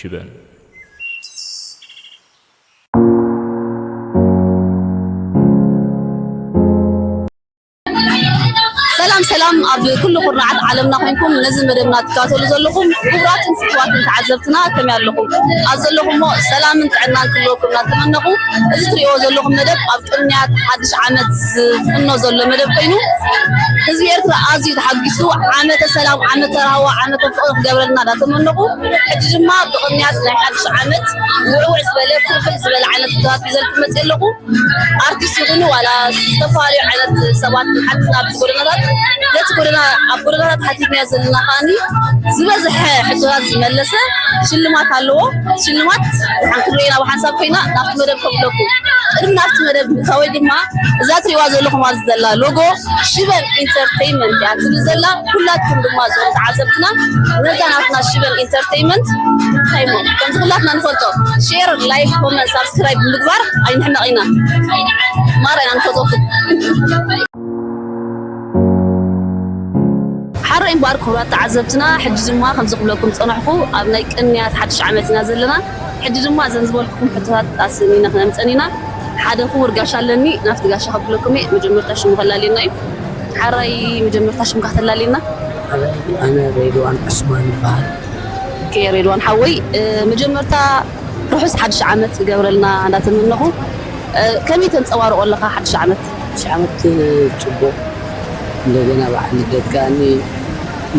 ሽበን። ሰላም ሰላም፣ ኣብ ኩሉ ኩርናዓት ዓለምና ኮይንኩም ነዚ መደብና ትከታተሉ ዘለኹም ክቡራትን ፍቱዋትን ተዓዘብትና ከመይ ኣለኹም? ኣብ ዘለኹሞ ሰላምን ጥዕናን ክህልወኩም እናተመነኹ፣ እዚ ትሪእዎ ዘለኹም መደብ ኣብ ቅንያት ሓድሽ ዓመት ዝፍኖ ዘሎ መደብ ኮይኑ፣ ህዝቢ ኤርትራ ኣዝዩ ተሓጒሱ ዓመተ ሰላም፣ ዓመተ ራህዋ፣ ዓመተ ፍቕሪ ክገብረልና እናተመነኹ፣ ሕጂ ድማ ብቕንያት ናይ ሓድሽ ዓመት ውዕውዕ ዝበለ ፍልፍል ዝበለ ዓይነት ክታታት ሒዘልኩም መፅእ ኣለኹ። ኣርቲስት ይኹኑ ዋላ ዝተፈላለዩ ዓይነት ሰባት ንሓልፍና ኣብዚ ጎደናታት፣ ነቲ ጎደና ኣብ ጎደናታት ሓቲትና ዘለና ከዓኒ ዝበዝሐ ሕቶታት ዝመለሰ ሽልማት ኣለዎ። ሽልማት ሓንክዶ ኢና ብሓንሳብ ኮይና ናብቲ መደብ ከብለኩ። ቅድሚ ናብቲ መደብ ምእታወይ ድማ እዛ ትሪእዋ ዘለኹም ኣብዚ ዘላ ሎጎ ሽበን ኢንተርቴይንመንት እያ ትብል ዘላ። ኩላትኩም ድማ እዞም ተዓዘብትና ነዛ ናትና ሽበን ኢንተርቴይንመንት እንታይ እሞ ከምዚ ኩላትና ንፈልጦ ሼር፣ ላይክ፣ ኮመንት፣ ሳብስክራይብ ምግባር ኣይንሕመቕ ኢና። ማራ ኢና ንፈትወኩም። ሓራይ እምበኣር ክቡራት ተዓዘብትና፣ ሕጂ ድማ ከምዚ ክብለኩም ዝጸናሕኩ ኣብ ናይ ቅንያት ሓድሽ ዓመት ኢና ዘለና። ሕጂ ድማ እዘን ዝበልኩኹም ሕቶታት ኣሰኒና ክነምጸን ኢና። ሓደ ክቡር ጋሻ ኣለኒ፣ ናብቲ ጋሻ ከብለኩም እየ። መጀመርታ ሽሙ ከላልየና እዩ። ሓራይ መጀመርታ ሽምካ ከተላልየና? ሓራይ ኣነ ሬድዋን ዑስማን ይበሃል። ኦኬ፣ ሬድዋን ሓወይ፣ እ፣ መጀመርታ ርሑስ ሓድሽ ዓመት ገብረልና እንዳተመነኹ፣ እ፣ ከመይ ተንጸባርቆ ኣለኻ ሓድሽ ዓመት? ሓድሽ ዓመት፣ እ፣ ጽቡቕ፣ እንደገና በዓል ልደት ከኣኒ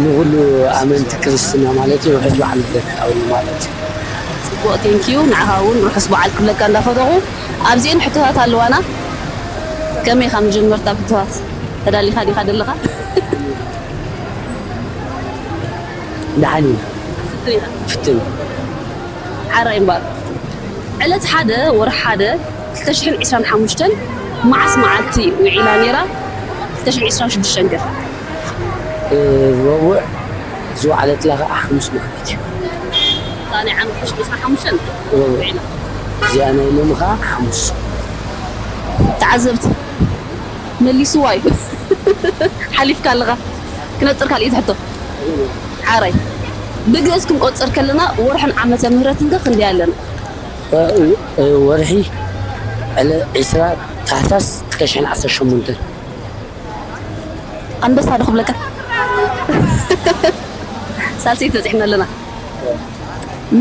ንኹሉ ኣመንቲ ክርስትና ማለት እዩ፣ ርሑስ በዓል ልደት ከኣኒ ማለት እዩ። ጽቡቕ፣ ቴንኪዩ። ንዓኻ እውን ርሑስ በዓል ክብለካ እንዳፈተኹ፣ ኣብዚኤን ሕቶታት ኣለዋና። ከመይ ኢኻ መጀመርታ ኣብ ሕቶታት ተዳሊኻ ዲኻ ዘለኻ? ደሓን ኢና። ፍትን ኢኻ? ፍትን። ሓራይ እምበኣር። ዕለት ሓደ ወርሒ ሓደ ክልተ ሽሕን ዕስራን ሓሙሽተን መዓስ መዓልቲ ውዒላ ነይራ? ክልተ ሽሕን ዕስራን ሽዱሽተን ከ? እ፣ ረቡዕ ዝወዓለትላ ኸዓ ሓሙስ ማለት እዩ። እታ ናይ ዓመት ክልተ ሽሕን ዕስራን ሓሙሽተን ረቡዕ። ውዒላ። እዚኣ ናይ ሎሚ ኸዓ ሓሙስ። ተዓዘብቲ፣ መሊስዋ እዩ። ሓሊፍካ ኣለኻ። ክነጽር ካልኣይቲ ሕቶ። ሓራይ። ብግእዝ ክንቆጽር ከለና ወርሕን ዓመተ ምህረትን ከ ክንደይ ኣለና? እ፣ እ፣ ወርሒ ዕለ ዒስራ ታሕሳስ ክልተ ሽሕን ዓሰርተ ሸሞንተን። ኣንበሳ ዶ ክብለካ? ሳልሰይቲ በጺሕና ኣለና።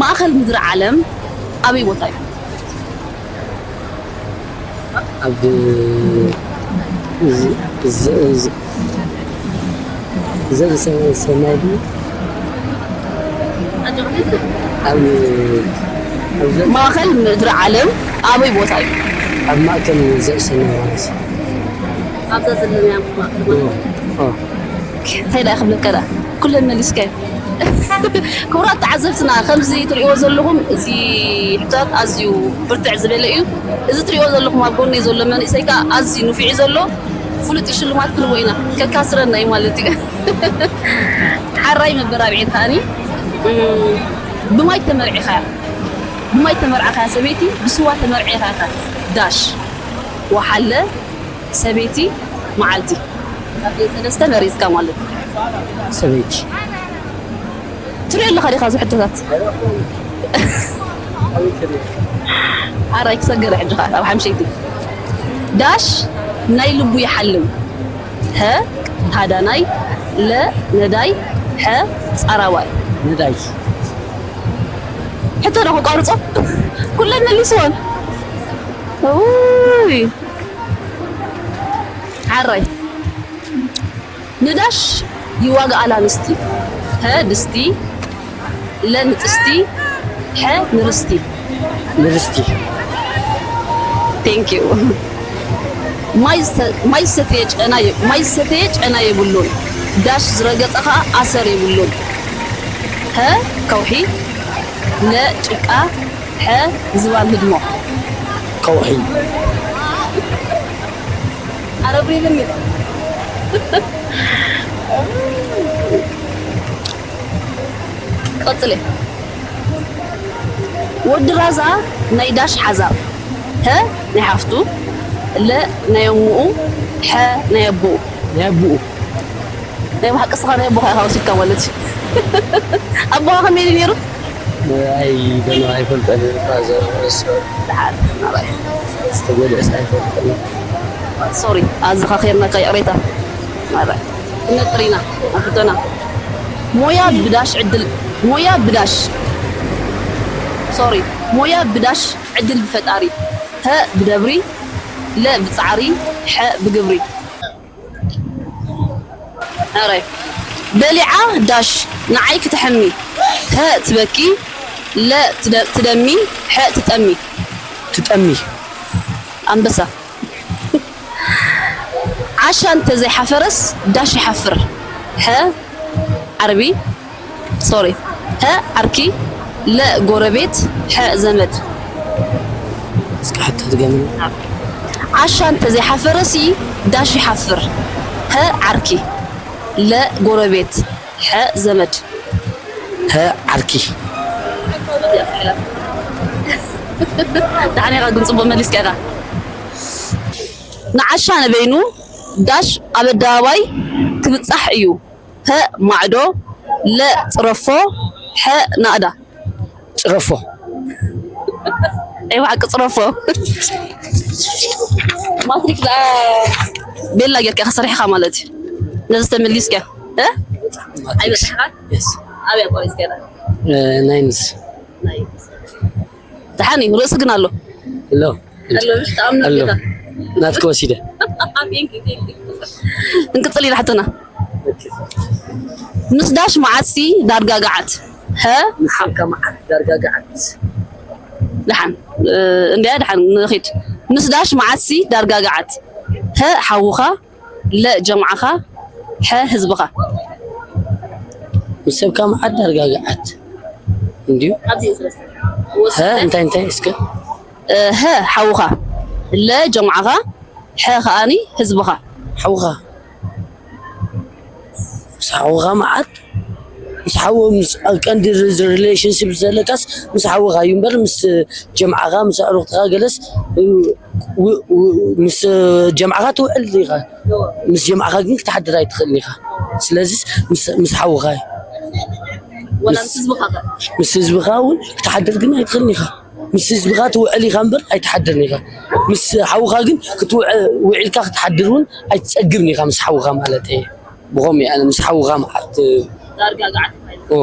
ማእኸል ምድሪ ዓለም ኣበይ ቦታ እዩ? ኣብ ዝ-፣ ዝ-፣ ዝ-፣ ዘርኢ ሰ-፣ ሰናይ ድዩ? ኣብ፣ ኣብ ዘ-፣ ማእኸል ምድሪ ዓለም ኣበይ ቦታ እዩ? ኣብ ማእከል ዘርኢ ሰናይ ማለት እዩ። ኣብዛ ዘለና ማእከል ማለት እዩ። ኦ፣ ኦ። እንታይ ደኣ ክብለካ ደኣ? ኩለን መሊስካዮ። ክቡራት ተዓዘብትና፣ ከምዚ ትሪእዎ ዘለኹም፣ እዚ ሕቶታት ኣዝዩ ብርትዕ ዝበለ እዩ። እዚ ትሪእዎ ዘለኹም ኣብ ጎነይ ዘሎ መንእሰይ ከኣ ኣዝዩ ንፉዕ እዩ ዘሎ። ፍሉጥ ሽልማት ክንህቦ ኢና። ከካስረና እዩ ማለት እዩ። ሓራይ መበራብዒት ከኣኒ፣ እም፣ ብማይ ተመርዒኻያ። ብማይ ተመርዓኻያ ሰበይቲ፣ ብስዋ ተመርዒኻያ ከ ዳሽ። ወሓለ፣ ሰበይቲ፣ መዓልቲ። ካብዘን ሰለስተ መሪጽካ ማለት እዩ። ሰበይቲ። ትሪኦ ኣለኻ ዲኻ እዚ ሕቶታት? ኣራይ ክሰገረ ሕጂ ኸኣ ኣብ ሓምሸይቲ። ዳሽ ናይ ልቡ ይሓልም። ሀ ሃዳናይ፣ ለ ነዳይ፣ ሐ ጻራዋይ። ነዳይ። ሕቶ ዶ ከቋርጾ? ኩለን መሊስወን። ኡይ። ሓራይ። ንዳሽ ይዋግኣላ ኣንስቲ። ሀ ድስቲ፣ ለ ንጥስቲ፣ ሐ ንርስቲ። ንርስቲ። Thank you። ማይ ዝሰ-፣ ማይ ዝሰተየ ጨና የ-፣ ማይ ዝሰተየ ጨና የብሉን። ዳሽ ዝረገጸ ኸኣ ኣሰር የብሉን። ሀ ከውሒ፣ ለ ጭቃ፣ ሐ ዝባን ህድሞ። ከውሒ። ኣረብሪብኒ። ቀጽለ። ወዲ ራዛ ናይ ዳሽ ሓዛብ። ሀ ናይ ሓፍቱ፣ ለ ናይ ኣሙኡ፣ ሐ ናይ ኣቦኡ። ናይ ኣቦኡ። ናይ ብሓቂ እስኻ ናይ ኣቦኻ ኢኻ ወሲድካ ማለት እዩ። ኣቦኻ ከመይ ኢሉ ነይሩ? ኣይ፣ ገና ኣይፈልጠን። ፋዘር፣ ሶሪ። ደሓን፣ ማራይ። ዝተጎድእስ ኣይፈልጠን። ሶሪ፣ ኣዘኻኺርናካ፣ ይቕሬታ። ማራይ። ክነጥር ኢና፣ ኣብ ሕቶና። ሞያ ብዳሽ ዕድል፣ ሞያ ብዳሽ፣ ሶሪ፣ ሞያ ብዳሽ ዕድል ብፈጣሪ። ሀ ብደብሪ፣ ለ ብጻዕሪ፣ ሐ ብግብሪ። ኣረ በሊዓ ዳሽ ንዓይ ክትሕሚ። ሀ ትበኪ፣ ለ ትደ-፣ ትደሚ፣ ሐ ትጠሚ። ትጠሚ። ኣንበሳ። ዓሻ እንተዘይሓፈረስ ዳሽ ይሓፍር። ሐ ዓርቢ፣ ሶሪ፣ ሀ ዓርኪ፣ ለ ጎረቤት፣ ሐ ዘመድ። እስከ ሕቶ ድገምኒ። ዓሻ እንተዘይሓፈረሲ ዳሽ ይሓፍር። ሀ ዓርኪ፣ ለ ጎረቤት፣ ሐ ዘመድ። ሀ ዓርኪ። ደሓን ኢኻ ግን ጽቡቕ መሊስካ ኢኻ። ንዓሻ ንበይኑ ዳሽ ኣብ ኣደባባይ ክብጻሕ እዩ። ሀ ማዕዶ፣ ለ ጽረፎ፣ ሐ ናእዳ። ጽረፎ። ኣይ፣ ብሓቂ ጽረፎ። ማትሪክ ደኣ ቤላ ጌርካ ኢኻ ሰሪሕኻ ማለት እዩ። ነዚ ተመሊስካ፣ እ? ኣይበጻሕካን? የስ። ኣበይ ኣቋሪጽካ ኢኻ? እ፣ ናይንስ። ናይንስ። ደሓን እዩ፣ ርእሲ ግን ኣሎ። ኣሎ። ኣሎ፣ ምሽ ተኣምኖ ኣሎ። ጌታ። ናትኪ ወሲደ። Thank you, thank you። እንቅጽል ኢና ሕቶና። ምስ ዳሽ መዓሲ ዳርጋ ገዓት። ሀ? ምስ ሰብካ መዓት ዳርጋ ገዓት። ደሓን፣ እ፣ እንድያ ደሓን ንኺድ። ምስ ዳሽ መዓሲ ዳርጋ ገዓት። ሀ ሓውኻ፣ ለ ጀምዓኻ፣ ሐ ህዝብኻ። ምስ ሰብካ መዓት ዳርጋ ገዓት። እንድዩ። ኣብዚ እዩ ሰለስተ። ሀ እንታይ እንታይ እስከ? እ፣ ሀ ሓውኻ፣ ለ ጀምዓኻ፣ ሐ ከኣኒ ህዝብኻ። ሓውኻ። ምስ ሓውኻ መዓት፣ ምስ ሓው፣ ምስ ኣብ ቀንዲ ሪ-፣ ሪሌሽንሺፕ ዘለካስ ምስ ሓውኻ እዩ እምበር፣ ምስ ጀምዓኻ፣ ምስ ኣዕሩኽትኻ ገለስ፣ እ፣ ው-፣ ው-፣ ምስ ጀምዓኻ ትውዕል ኢኻ። ምስ ጀምዓኻ ግን ክትሓድር ኣይትኽእልን ኢኻ። ስለዚስ ምስ፣ ምስ ሓውኻ እዩ። ወላ ምስ፣ ምስ ህዝብኻ ከ? ምስ ህዝብኻ እውን ክትሓድር ግን ኣይትኽእልን ኢኻ። ምስ ህዝብኻ ትውዕል ኢኻ እምበር ኣይትሓድርን ኢኻ። ምስ ሓውኻ ግን ክትውዕ-፣ ውዒልካ ክትሓድር እውን ኣይትጸግብን ኢኻ፣ ምስ ሓውኻ ማለት እየ። ብኸምኡ እየ ኣነ ምስ ሓውኻ መዓት። ዳርጋ ገዓት። ኦ።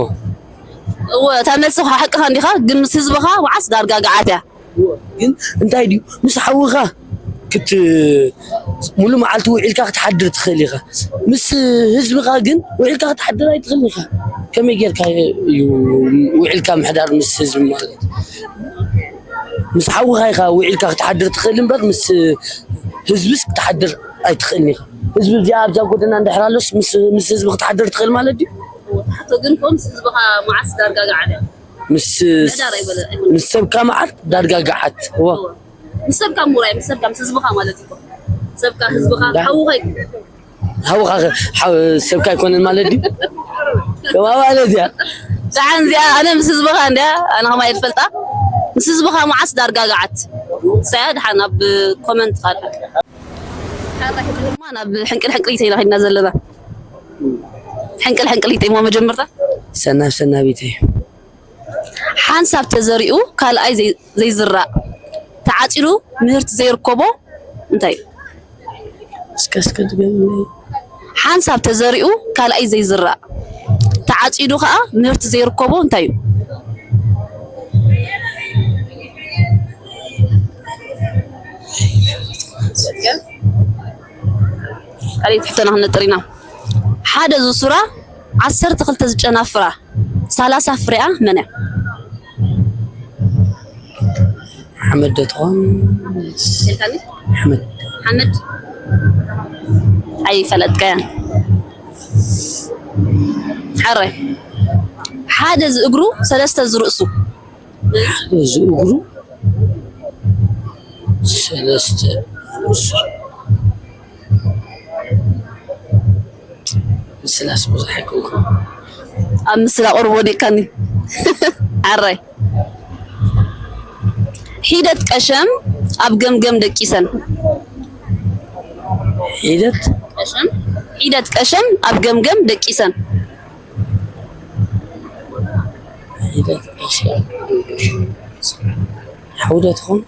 እወ፣ እታ መልስኻ ሓቅኻ እንዲኻ፣ ግን ምስ ህዝብኻ መዓስ ዳርጋ ገዓት እያ። እወ፣ ግን እንታይ ድዩ፣ ምስ ሓውኻ ክት-፣ ሙሉ መዓልቲ ውዒልካ ክትሓድር ትኽእል ኢኻ። ምስ ህዝብኻ ግን ውዒልካ ክትሓድር ኣይትኽእልን ኢኻ። ከመይ ጌርካ እዩ ውዒልካ ምሕዳር ምስ ህዝቢ ማለት? ምስ ሓውኻ ኢኻ ውዒልካ ክትሓድር ትኽእል እምበር፣ ምስ ህዝብስ ክትሓድር ኣይትኽእልን ኢኻ። ህዝቢ እዚኣ ኣብዛ ጎደና እንድሕር ኣሎስ፣ ምስ፣ ምስ ህዝቢ ክትሓድር ትኽእል ማለት ድዩ? ተሓቶ ግን እኮ ምስ ህዝብኻ መዓስ ዳርጋ ገዓት እያ? ምስ፣ ምሕዳር ኣይበለ-፣ ኣይኮነን። ምስ ሰብካ መዓት ዳርጋ ገዓት። እወ። እወ። ምስ ሰብካ ምውራይ፣ ምስ ሰብካ፣ ምስ ህዝብኻ ማለት እዩ። ሰብካ፣ ህዝብኻ፣ ዳ-፣ ሓውኻ ኣይኮነን። ሓውኻ፣ ሓው-፣ ሰብካ ኣይኮነን ማለት ድዩ? ከማ ማለት እያ። ደሓን እዚኣ፣ ኣነ ምስ ህዝብኻ እንድያ፣ ኣነ ከማይ እየ ዝፈልጣ። ምስ ህዝብኻ መዓስ ዳርጋ ገዓት። ሳያ ደሓን ኣብ ኮመንት ካልሓ። ደሓን ራኪ ድማ ናብ ሕንቅል ሕንቅሊተይ ኢና ከይድና ዘለና። ሕንቅል ሕንቅሊተይ እሞ መጀመርታ። ሰናብ ሰናቢተይ። ሓንሳብ ተዘሪኡ ካልኣይ ዘይ-፣ ዘይዝራእ፣ ተዓጺዱ ምህርቲ ዘይርከቦ እንታይ እዩ? እስከ፣ እስከ ድገምለይ። ሓንሳብ ተዘሪኡ ካልኣይ ዘይዝራእ፣ ተዓጺዱ ኸኣ ምህርቲ ዘይርከቦ እንታይ እዩ? ካልኣይቲ ሕቶና ክንነጥር ኢና። ሓደ ዝሱራ ዓሰርተ ክልተ ዝጨናፍራ ሰላሳ ፍሬኣ መን እያ? ሓመድ ዶ ትኾን? ኢልካኒ? ሓመድ። ሓመድ? ኣይፈለጥካያን። ሕራይ። ሓደ ዝእግሩ ሰለስተ ዝርእሱ። ሓደ ዝእግሩ ሰለስተ ዝርእሱ። ምስላስ ብዙሕ ኣይኮንኩን። ኣብ ምስላ ቁርብ ወዲእካኒ። ዓራይ። ሒደት ቀሸም ኣብ ገምገም ደቂሰን። ሒደት? ቀሸም፣ ሒደት ቀሸም ኣብ ገምገም ደቂሰን። ሓውደ ትኾን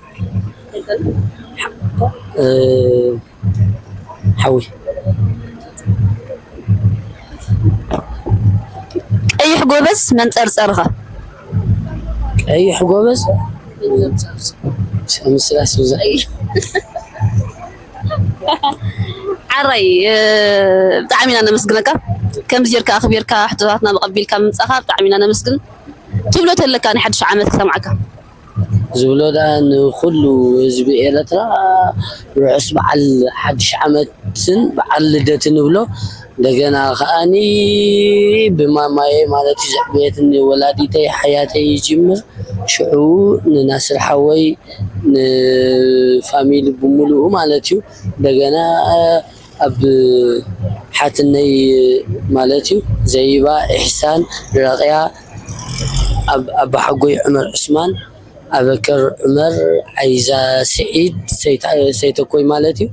ሓዊ ቀይሕ ጎበዝ መንፀርፀርኻ። ቀይሕ ጎበዝ ምስላስ ብዛ ዓራይ ብጣዕሚ ኢና ነመስግነካ። ከምዚ ጌርካ ኣኽቢርካ ሕቶታትና መቐቢልካ ምምፃኻ ብጣዕሚ ኢና ነመስግን። ትብሎ ተለካ ናይ ሓድሽ ዓመት ክሰምዓካ። ዝብሎ ዳ ንኩሉ ህዝቢ ኤረትራ ርሑስ በዓል ሓድሽ ዓመትን በዓል ልደትን ንብሎ። እንደገና ከዓኒ ብማማየ ማለት እዩ ዘዕበየትኒ ወላዲተይ ሓያተይ ይጅምር ሽዑ ንናስር ሓወይ ንፋሚሊ ብምሉኡ ማለት እዩ። እንደገና ኣብ ሓትነይ ማለት እዩ ዘይባ ኢሕሳን ረቕያ ኣባሓጎይ ዑመር ዑስማን ኣበከር ዑመር ዓይዛ ስዒድ ሰይተኮይ ማለት እዩ።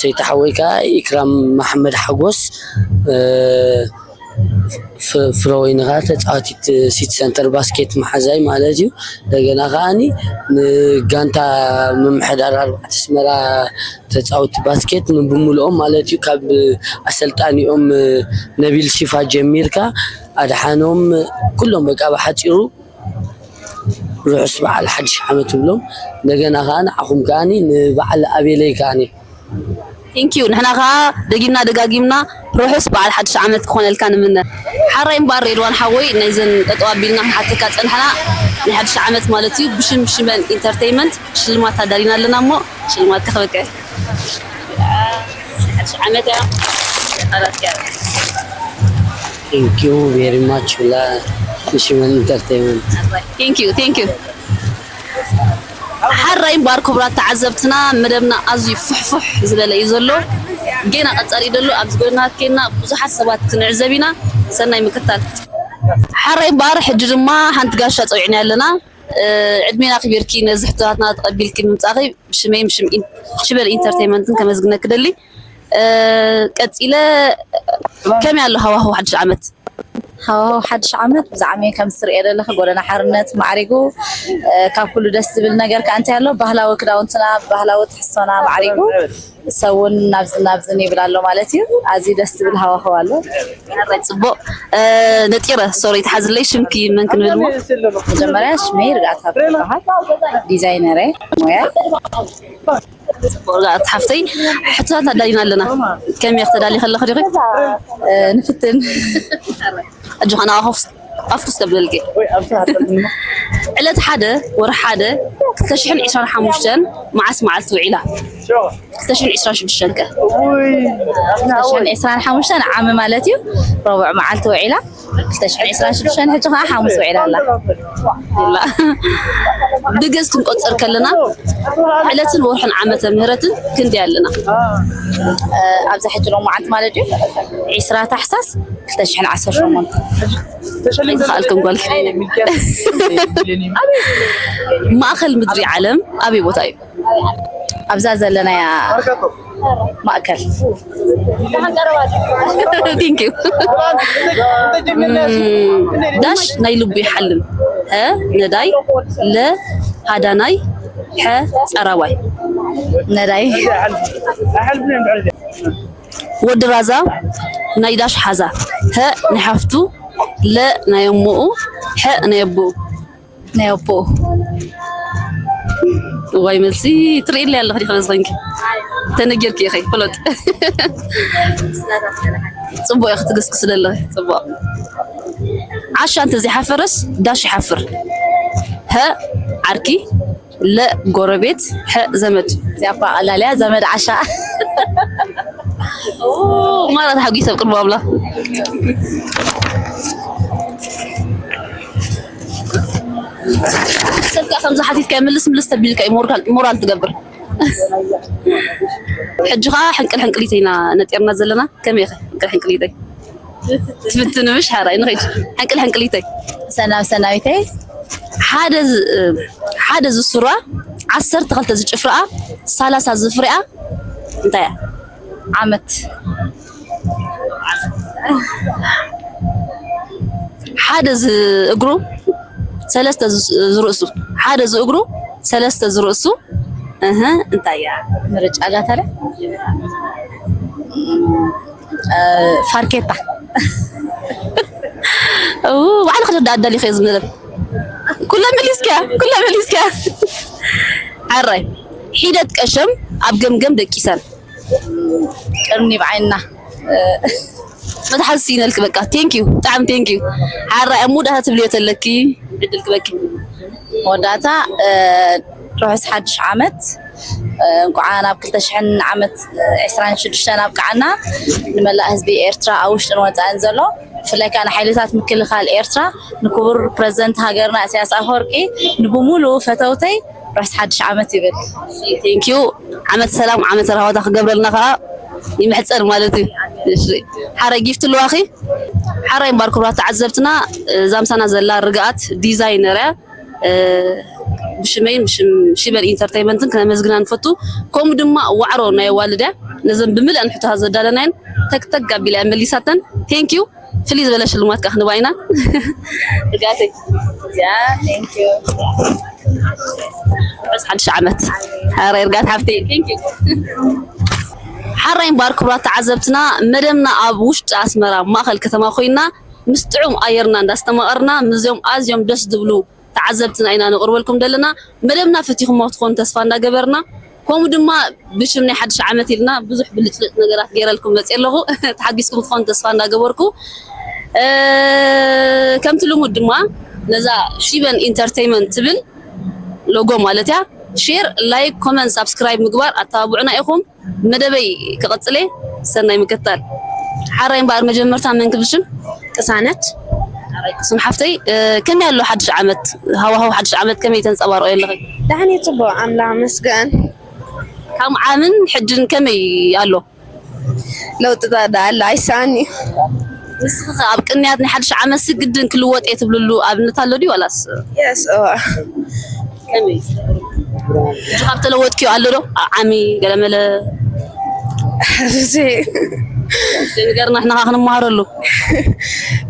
ሰይተ ሓወይ ከዓ ኢክራም መሓመድ ሓጎስ ፍረወይኒ ከዓ ተፃዋቲት ሲቲ ሰንተር ባስኬት መሓዛይ ማለት እዩ። እንደገና ከዓኒ ንጋንታ ምምሕዳር ኣርባዕተ ኣስመራ ተፃወቲ ባስኬት ንብምልኦም ማለት እዩ። ካብ ኣሰልጣኒኦም ነቢል ሽፋ ጀሚርካ ኣድሓኖም ኩሎም በቃ ብሓፂሩ ርሑስ በዓል ሓድሽ ዓመት ይብሎም። እንደገና ከዓ ንዓኹም ከዓኒ ንበዓል ኣቤለይ ከዓኒ ቴንኪዩ ንሕና ከዓ ደጊምና ደጋጊምና ርሑስ በዓል ሓድሽ ዓመት ክኾነልካ ንምነ። ሓራይ እምበኣር ሬድዋን ሓወይ ናይዘን ጠጠው ኣቢልና ክንሓተካ ፀንሕና ናይ ሓድሽ ዓመት ማለት እዩ ብሽም ሽመን ኢንተርቴይመንት ሽልማት ኣዳሊና ኣለና እሞ ሽልማት ከኽበቀ ሓድሽ ዓመት እያ። Thank you very much ብላ ንሽመን ኢንተርቴይመንት። Thank you thank you ሓራይ እምበኣር ክቡራት ተዓዘብትና መደብና ኣዝዩ ፍሕፉሕ ዝበለ እዩ ዘሎ። ጌና ቀፃሊ ደሎ ኣብዚ ጎደናት ኬና ብዙሓት ሰባት ክንዕዘብ ኢና። ሰናይ ምክታል። ሓራይ እምበኣር ሕጂ ድማ ሓንቲ ጋሻ ፀዊዕና ኣለና። ዕድሜና ክቢርኪ ነዚ ሕቶታትና ተቐቢልኪ ምምፃእኺ ብሽመይን ብሽም ሽበል ኢንተርቴይመንትን ከመስግነኪ ደሊ። ቀፂለ ከመይ ኣሎ ሃዋህው ሓድሽ ዓመት? ሃዋህው ሓድሽ ዓመት ብዛዕሚ ከም ትርእየ ዘለኺ ጎደና ሓርነት ማዕሪጉ ካብ ኩሉ ደስ ዝብል ነገር ከዓ እንታይ ኣሎ ባህላዊ ክዳውንትና ባህላዊ ትሕዝቶና ማዕሪጉ ሰውን ናብዚ ናብዝን ይብል ኣሎ ማለት እዩ። ኣዝዩ ደስ ዝብል ሃዋህው ኣሎ። ጽቡቅ ነጢረ ሶሪ ተሓዝለይ ሽምኪ መን ክንብል ሞ መጀመርያ ሽመይ ርግኣት ሃብተ ይበሃል ዲዛይነረ ሞያ ጽቡቅ ርግኣት ሓፍተይ ሕቶታት ኣዳሊና ኣለና ከመይ ክትዳሊ ከለኺ ዲኺ ንፍትን ኣጆኻ ንኣኻ ኣፍኩስ ከብለልኪ ዕለት ሓደ ወርሒ ሓደ ክልተ ሽሕን ዕስራን ሓሙሽተን መዓስ መዓልቲ ውዒላ ክልተ ሽሕን ዕስራን ሽዱሽተን ከ ዕስራን ሓሙሽተን ዓሚ ማለት እዩ ረቡዕ መዓልቲ ውዒላ ክልተ ሽሕን ዕስራን ሽዱሽተን ሕጂ ከዓ ሓሙስ ውዒላ ኣላ ብገዝ ክንቆፅር ከለና ዕለትን ወርሕን ዓመተ ምህረትን ክንደይ ኣለና ኣብዚ ሕጂ ሎማዓንቲ ማለት እዩ ዕስራ ታሕሳስ ክልተ ሽሕን ዓሰርተ ሸሞንተ ዝኸኣልክን ጓል ማእኸል ምድሪ ዓለም ኣበይ ቦታ እዩ ኣብዛ ዘለናያ ማእከል ዳሽ ናይ ልቡ ይሓልም ሀ ነዳይ ለ ሃዳናይ ሐ ፀራዋይ ነዳይ ወዲ ራዛ ናይ ዳሽ ሓዛ ሀ ናይ ሓፍቱ ለ ናይ ኣሞኡ ሐ ናይ ኣቦኡ ናይ ኣቦኡ እዋይ መልሲ ትርእይለይ ኣለኺ ዲኺ በዚ ኮንኪ ተነጊርኪ ኢኺ ፍለጥ ፅቡቅ ኢኺ ትግስግስ ዘለኺ ፅቡቅ ዓሻ እንተዘይሓፈረስ ዳሽ ይሓፍር ሀ ዓርኪ ለ ጎረቤት ሐ ዘመድ እዚኣ እኳ ቀላል እያ ዘመድ ዓሻ ማራ ተሓጒሰ ኣብ ቅድሚ ኣምላኽ ሰብ ከዓ ከምዚ ሓቲትካ ምልስ ምልስ ተቢልካ እዩ ሞራል ትገብር ሕጂ ከዓ ሕንቅል ሕንቅሊተይ ኢና ነጢርና ዘለና ከመይ ኢኸ ሕንቅል ሕንቅሊተይ ትፍትኒ ምሽ ሓራይ ንኸይድ ሕንቅል ሕንቅሊተይ ሰናብ ሰናቢተይ ሓደ ዝስራ ዓሰርተ ክልተ ዝጭፍርኣ ሰላሳ ዝፍርኣ እንታይ እያ ዓመት ሓደ እግሩ ሰለስተ ዝ- ዝርእሱ፣ ሓደ ዝእግሩ፣ ሰለስተ ዝርእሱ። እህ እንታይ እያ? ምርጫ ላታለ ፋርኬታ። እው፣ ባዕልኺ ዶ ኣዳሊኺ ዝምልም? ኩለ መሊስኪያ፣ ኩለ መሊስኪያ። ዓራይ፣ ሒደት ቀሸም ኣብ ገምገም ደቂሰን። ቅርኒ ብዓይንና። መትሓዚ ስኢነልኪ በቃ። Thank you፣ ብጣዕሚ thank you። ዓራይ፣ ኣብ መወዳእታ ትብልዮ ተለኪ ዕድል ክበኪ። መወዳእታ፣ እ፣ ርሑስ ሓድሽ ዓመት፣ እ፣ እንኳዓ ናብ ክልተ ሽሕን ዓመት፣ እ፣ ዕስራን ሽዱሽተን ኣብቅዓና። ንመላእ ህዝቢ ኤርትራ ኣብ ውሽጥን ወጻእን ዘሎ፣ ብፍላይ ከኣ ንሓይልታት ምክልኻል ኤርትራ፣ ንክቡር ፕረዚደንት ሃገርና ኢሳያስ ኣፈወርቂ፣ ንብሙሉኡ ፈተውተይ ርሑስ ሓድሽ ዓመት ይብል። Thank you። ዓመት ሰላም፣ ዓመት ራህዋታ ክገብረልና ከኣ ይምሕጸን ማለት እዩ። እሺ፣ ሓራይ ጊፍት ኣለዋኺ? ሓራይ እምበኣር ክቡራት ተዓዘብትና፣ እዛ ምሳና ዘላ ርግኣት ዲዛይነር እያ። እ፣ ብሽመይን ብሽም ሺበን ኢንተርተይመንትን ክነመስግና ንፈቱ። ከምኡ ድማ ዋዕሮ ናይ ኣዋልድ እያ። ነዘን ብምልአን ሕቶታት ዘዳለናየን ተግተግ ኣቢላ እያ መሊሳተን። Thank you። ፍልይ ዝበለ ሽልማት ከኣ ክንባ ኢና። ርግኣተይ። ያ፣ thank you። ርሑስ ሓድሽ ዓመት። ሓራይ ርግኣት ሓፍተይ። Thank you። ሓራይ እምበኣር ክቡራት ተዓዘብትና፣ መደብና ኣብ ውሽጢ ኣስመራ ማእኸል ከተማ ኮይና ምስ ጥዑም ኣየርና እንዳስተማቐርና ምስዚኦም ኣዝዮም ደስ ዝብሉ ተዓዘብትና ኢና ነቕርበልኩም ዘለና። መደብና ፈቲኹሞ ክትኾኑ ተስፋ እንዳገበርና፣ ከምኡ ድማ ብሽም ናይ ሓድሽ ዓመት ኢልና ብዙሕ ብልጭልጭ ነገራት ገይረልኩም መፅየ ኣለኹ። ተሓጊስኩም ክትኾኑ ተስፋ እንዳገበርኩ፣ እ፣ ከምቲ ልሙድ ድማ ነዛ ሺበን ኢንተርቴይመንት ትብል ሎጎ ማለት እያ፣ ሼር፣ ላይክ፣ ኮመንት፣ ሳብስክራይብ ምግባር ኣተባብዑና ኢኹም። መደበይ ክቕጽል እየ። ሰናይ ምክትታል። ሓራይ እምበኣር መጀመርታ መን ክብል ሽም? ቅሳነት። ሓራይ ቅሱን ሓፍተይ፣ እ፣ ከመይ ኣሎ ሓድሽ ዓመት? ሃዋህው ሓድሽ ዓመት ከመይ ተንጸባርቆ ኣለኺ? ዳሕን እዩ ጽቡቕ፣ ኣምላኽ መስገን። ካብ ዓምን ሕጅን ከመይ ኣሎ? ለውጢ ዳ-፣ ዳ-፣ ኣሎ፣ ኣይሰኣን እዩ። ንስኺ ኸ ኣብ ቅንያት ናይ ሓድሽ ዓመት ሲ ግድን ክልወጥ እየ ትብልሉ ኣብነት ኣሎ ድዩ ዋላስ? የስ፣ እዋ። ከመይ? ሕጂ ካብ ተለወጥክዮ ኣሎ ዶ? ዓ-፣ ዓሚ ገለመለ? እዚ ንገርና፣ ንሕና ኸዓ ክንመሃረሉ።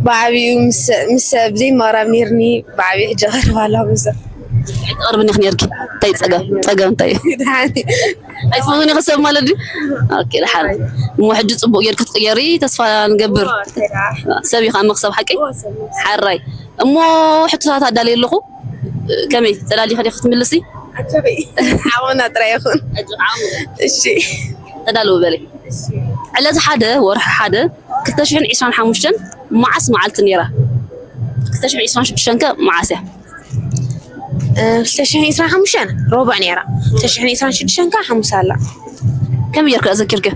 ብዓቢኡ ምስ፣ ምስ ሰብ ዘይመቕራብ ነይርኒ፣ ብዓቢኡ ሕጂ ቀርብ ኣለኹ ምስ ሰብ። ኣይትቐርብን ኢኺ ነይርኪ? እንታይ ጸገም? ጸገም እንታይ እዩ? ደሓን። ኣይትፈትውን ኢኺ ሰብ ማለት ድዩ? ኦኬ፣ ደሓን። እሞ ሕጂ ጽቡቕ ጌርኪ ክትቅየሪ ተስፋ ንገብር። እዎ፣ ሰላም። ሰብ ኢኻ መኽሰብ ሓቂ? እዎ፣ ሰብ መኽሰብ። ሓራይ። እሞ ሕቶታት ኣዳልየ ኣለኹ። ከመይ፣ ተዳሊኺ ዲኺ ክትምልሲ? ኣጆኺ። ዓወና ጥራይ ይኹን። ኣጆኺ፣ ዓወና። እሺ። ተዳለዊ በለይ። እሺ። ዕለት ሓደ ወርሒ ሓደ ክልተ ሽሕን ዕስራን ሓሙሽተን መዓስ መዓልቲ ነይራ? ክልተ ሽሕን ዕስራን ሽዱሽተን ከ መዓስ እያ? እ፣ ክልተ ሽሕን ዕስራን ሓሙሽተን ረቡዕ ነይራ። ክልተ ሽሕን ዕስራን ሽዱሽተን ከ ሓሙስ ኣላ። ከመይ ጌርኪ ኣዘኪርኪ?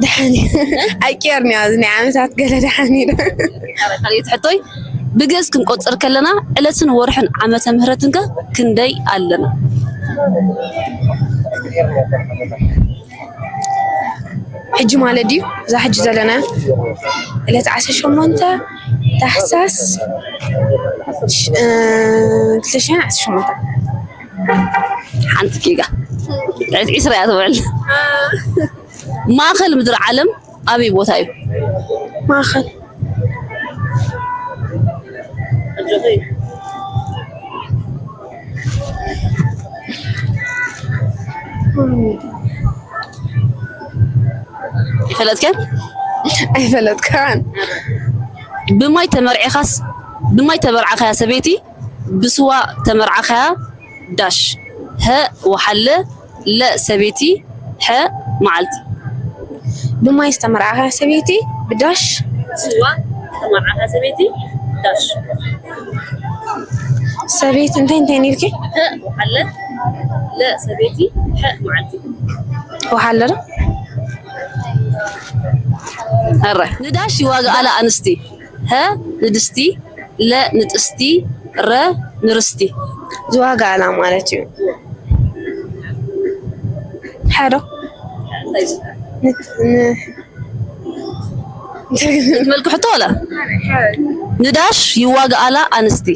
ደሓን እዩ። ኣይቀየርኒ ኣብዚ ናይ ዓመታት ገለ ደሓን እዩ። ካልኣይቲ ሕቶይ፣ ብግእዝ ክንቆጽር ከለና ዕለትን ወርሕን ዓመተ ምህረትን ከ ክንደይ ኣለና? ሕጂ ማለት ድዩ? እዛ ሕጂ ዘለና ዕለት ዓሰርተ ሸሞንተ ታሕሳስ፣ ሽ-፣ እ፣ ክልተ ሽሕን ዓሰርተ ሸሞንተ። ሓንቲ ጌጋ። ዕለት ዕስራ እያ ትውዕል። ማእኸል ምድሪ ዓለም ኣበይ ቦታ እዩ? ማእኸል። ይፈለጥከ? ኣይፈለጥካን። ብማይ ተመርዒኻስ፣ ብማይ ተመርዓኻያ ሰበይቲ፣ ብስዋ ተመርዓኻያ ዳሽ፣ ሀ ወሓለ፣ ለ ሰበይቲ፣ ሐ መዓልቲ። ብማይ ዝተመርዓኻ ሰበይቲ ብዳሽ። ስዋ ዝተመርዓኻ ሰበይቲ ዳሽ። ሰበይቲ እንታይ እንታይ ነይርኪ? ሀ ወሓለ፣ ለ ሰበይቲ፣ ሐ መዓልቲ። ወሓለ ዶ? ኧረ፣ ንዳሽ ይዋግኣላ ኣንስቲ። ሀ ንድስቲ፣ ለ ንጥስቲ፣ ረ ንርስቲ። ዝዋጋኣላ ማለት እዩ። ሓዶ። ን-፣ ን-፣ መልኪ ሕቶ ዋላ? ንዳሽ ይዋጋኣላ ኣንስቲ።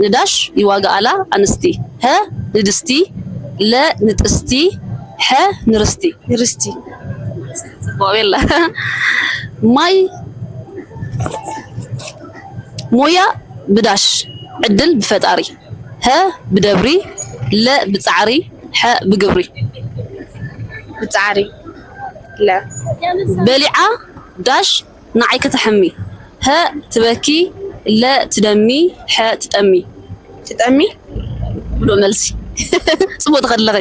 ንዳሽ ይዋጋኣላ ኣንስቲ። ሀ ንድስቲ፣ ለ ንጥስቲ፣ ሐ ንርስቲ። ንርስቲ። ጽቡቕ ቤላ። ማይ ሞያ ብዳሽ፣ ዕድል ብፈጣሪ። ሀ ብደብሪ፣ ለ ብጻዕሪ፣ ሐ ብግብሪ። ብጻዕሪ። ለ። በሊዓ ዳሽ ንዓይ ከተሕሚ። ሀ ትበኪ፣ ለ ትደሚ፣ ሐ ትጠሚ። ትጠሚ። ብሎ መልሲ። ጽቡቅ ትኸድለኺ።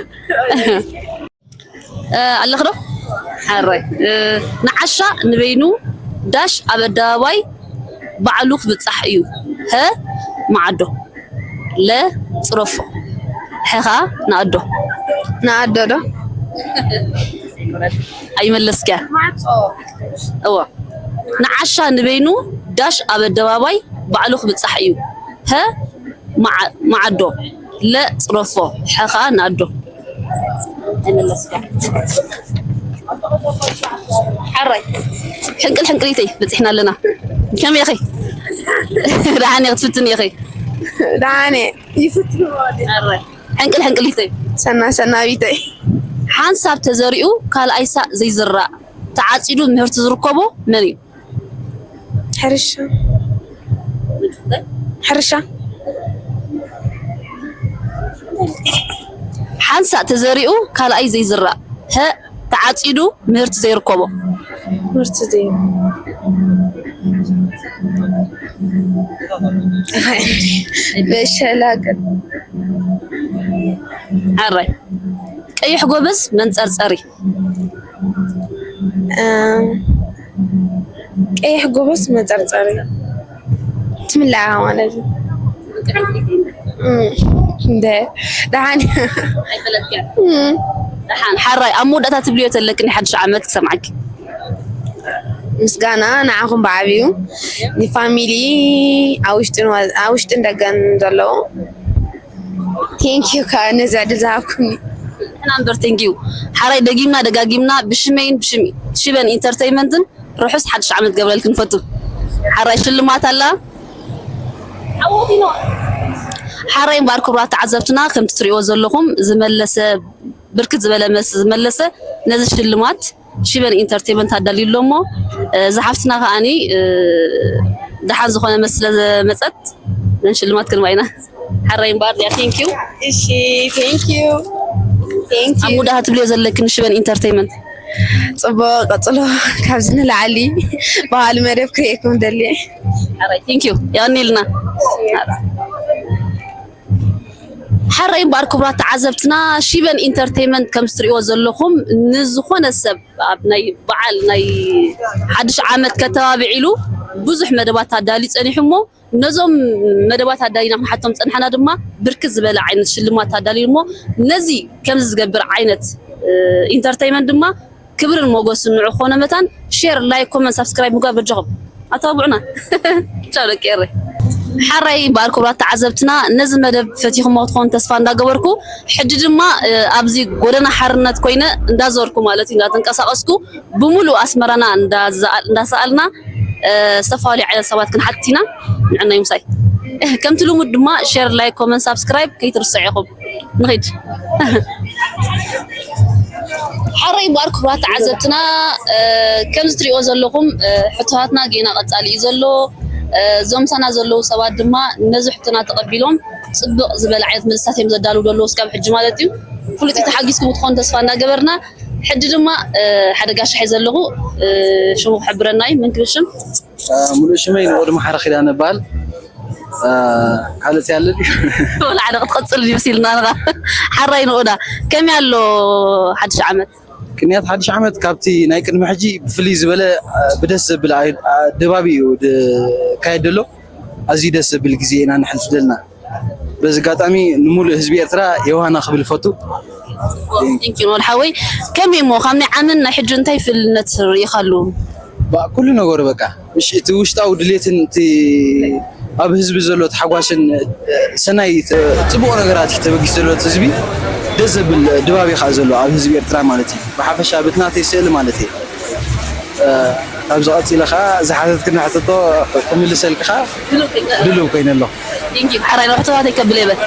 ኣለኽ ዶ? ሓራይ። ንዓሻ ንበይኑ ዳሽ ኣብ ኣደባባይ ባዕሉ ክብጻሕ እዩ። ሀ መዓዶ፣ ለ ጽረፎ፣ ሐኻ ንኣዶ። ንኣዶ ዶ? ኣይመለስክያ። እወ። ንዓሻ ንበይኑ ዳሽ ኣብ ኣደባባይ ባዕሉ ክብጻሕ እዩ። ሀ መዓ- መዓዶ፣ ለ ጽረፎ፣ ሐኻ ንኣዶ። ሓራይ። ሕንቅል ሕንቅሊተይ በጺሕና ኣለና። ከመይ ኢኺ? ደሓን ኢኺ? ክትፍትኒ ኢኺ? ደሓን እየ። ይፍትንዎ። ሓራይ። ሕንቅል ሕንቅሊተይ። ሰና ሰናቢተይ። ሓንሳብ ተዘሪኡ ካልኣይ ሳእ ዘይዝራእ፣ ተዓጺዱ ምህርቲ ዝርከቦ መን እዩ? ሕርሻ። ሕርሻ። ሓንሳእ ተዘሪኡ ካልኣይ ዘይዝራእ። ሀ ተዓጺዱ ምህርቲ ዘይርከቦ። ምህርቲ ዘይር በሸላቅል። ኣራይ። ቀይሕ ጎበዝ መንጸርጸሪ። ቀይሕ ጎበዝ መፀርፀሪ ትምላኣ ማለት እዩ። እንደ ደሓን ደሓን ሓራይ ኣብ መወዳእታ ትብልዮ ተለክኒ ሓድሽ ዓመት ክሰምዓኪ። ምስጋና ንዓኹም ብዓብዩ ንፋሚሊ ኣብ ውሽጥን ደገን ዘለዉ ቴንኪዩ ከዓ ነዚ ዕድል ዝሃብኩኒ። ንሕና እምበር ቴንኪዩ ሓራይ ደጊምና ደጋጊምና ብሽመይን ብሽም ሽበን ኢንተርተይመንትን ርሑስ ሓድሽ ዓመት ገብረልክን ፈቱ። ሓራይ ሽልማት ኣላ። ሓራይ እምበኣር ክቡራት ተዓዘብትና ከምቲ ትሪእዎ ዘለኹም ዝመለሰ ብርክት ዝበለ መልሲ ዝመለሰ ነዚ ሽልማት ሽበን ኢንተርቴመንት ኣዳልዩ ኣሎ እሞ እዛ ሓፍትና ከዓኒ ደሓን ዝኾነ መልሲ ስለ ዘመፀት ነን ሽልማት ክንባ ኢና። ሓራይ እምበኣር እዚኣ ቴንኪዩ። እሺ ቴንኪዩ ቴንኪዩ። ኣብ ሙዳ ትብልዮ ዘለክን ሽበን ኢንተርቴመንት ፅቡቅ ቀፅሎ ካብዚ ንላዕሊ ባህሊ መደብ ክርእየኩም ደልየ። ሓራይ ቴንኪዩ የቀንየልና። ሓራይ እምበኣር ክቡራት ተዓዘብትና ሽበን ኢንተርቴመንት ከምዚ ትሪእዎ ዘለኹም ንዝኾነ ሰብ ኣብ ናይ በዓል ናይ ሓድሽ ዓመት ከተባብዕ ኢሉ ብዙሕ መደባት ኣዳልዩ ፀኒሑ እሞ ነዞም መደባት ኣዳሊና ክንሓቶም ዝፀናሕና ድማ ብርክት ዝበለ ዓይነት ሽልማት ኣዳልዩ እሞ ነዚ ከምዚ ዝገብር ዓይነት ኢንተርቴመንት ድማ ክብርን ሞገስን ንዑ ክኾኖ መታን ሼር ላይክ ኮመንት ሳብስክራይብ ምግባር በጃኹም ኣተባብዑና። ቻው ደቂ ኤረይ። ሓራይ እምበኣር ክቡራት ተዓዘብትና ነዚ መደብ ፈቲኹሞ ክትኾኑ ተስፋ እንዳገበርኩ ሕጂ ድማ ኣብዚ ጎደና ሓርነት ኮይነ እንዳዞርኩ ማለት እዩ እንዳተንቀሳቀስኩ ብምሉእ ኣስመራና እንዳሰኣልና ዝተፈላለዩ ዓይነት ሰባት ክንሓትት ኢና። ንዕናይ ምሳይ ከምቲ ልሙድ ድማ ሼር ላይክ ኮመንት ሳብስክራይብ ከይትርስዑ ኢኹም። ንኺድ። ሓራይ እምበኣር ክቡራት ተዓዘብትና ከምዚ ትሪእዎ ዘለኹም ሕቶታትና ጌና ቀፃሊ እዩ ዘሎ። እዞም ምሳና ዘለዉ ሰባት ድማ ነዚ ሕቶና ተቐቢሎም ፅብቕ ዝበለ ዓይነት መልስታት እዮም ዘዳልዉ ዘለዉ እስካብ ሕጂ ማለት እዩ። ፍሉጥ ተሓጊዝኩም ትኾኑ ተስፋ እናገበርና ሕጂ ድማ ሓደ ጋሻ ሒዘ ኣለኹ። ሽሙ ክሕብረና እዩ። መን ክብል ሽም? ሙሉእ ሽመይ ንቑድሚ ሓረ ኪዳነ እበሃል። ካልእ ያለ ድዩ? ወላ ሓደ ክትቐፅል ድዩ ሲልና ንኻ ሓራይ ንቑዳ ከመይ ኣሎ ሓድሽ ዓመት? ቅንያት ሓድሽ ዓመት ካብቲ ናይ ቅድሚ ሕጂ ብፍልይ ዝበለ ብደስ ዘብል ድባብ እዩ ዝካየድ ዘሎ። ኣዝዩ ደስ ዘብል ግዜ ኢና ነሕልፍ ዘለና። በዚ ኣጋጣሚ ንሙሉእ ህዝቢ ኤርትራ የውሃና ክብል እፈቱ። ቴንኪዩ ኖል ሓወይ። ከመይ እሞ ካብ ናይ ዓምን ናይ ሕጂ እንታይ ፍልነት ርኢኻሉ? ኩሉ ነገሩ በቃ እሺ፣ እቲ ውሽጣዊ ድሌትን እቲ ኣብ ህዝቢ ዘሎ ተሓጓስን ሰናይ ጽቡቕ ነገራት እዩ ተበጊሱ ዘሎ እቲ ህዝቢ። ደስ ዘብል ድባብ እዩ ከዓ ዘሎ ኣብ ህዝቢ ኤርትራ ማለት እዩ። ብሓፈሻ በቲ ናተይ ስእሊ ማለት እዩ። ካብዚ ቀጺለ ከዓ ዝሓተትክኒ ሕተቶ ክምልሰልኪ ከዓ ድሉው ኮይነ ኣለኹ። ሓራይ ናብ ሕቶታተይ ከብል እየ በል።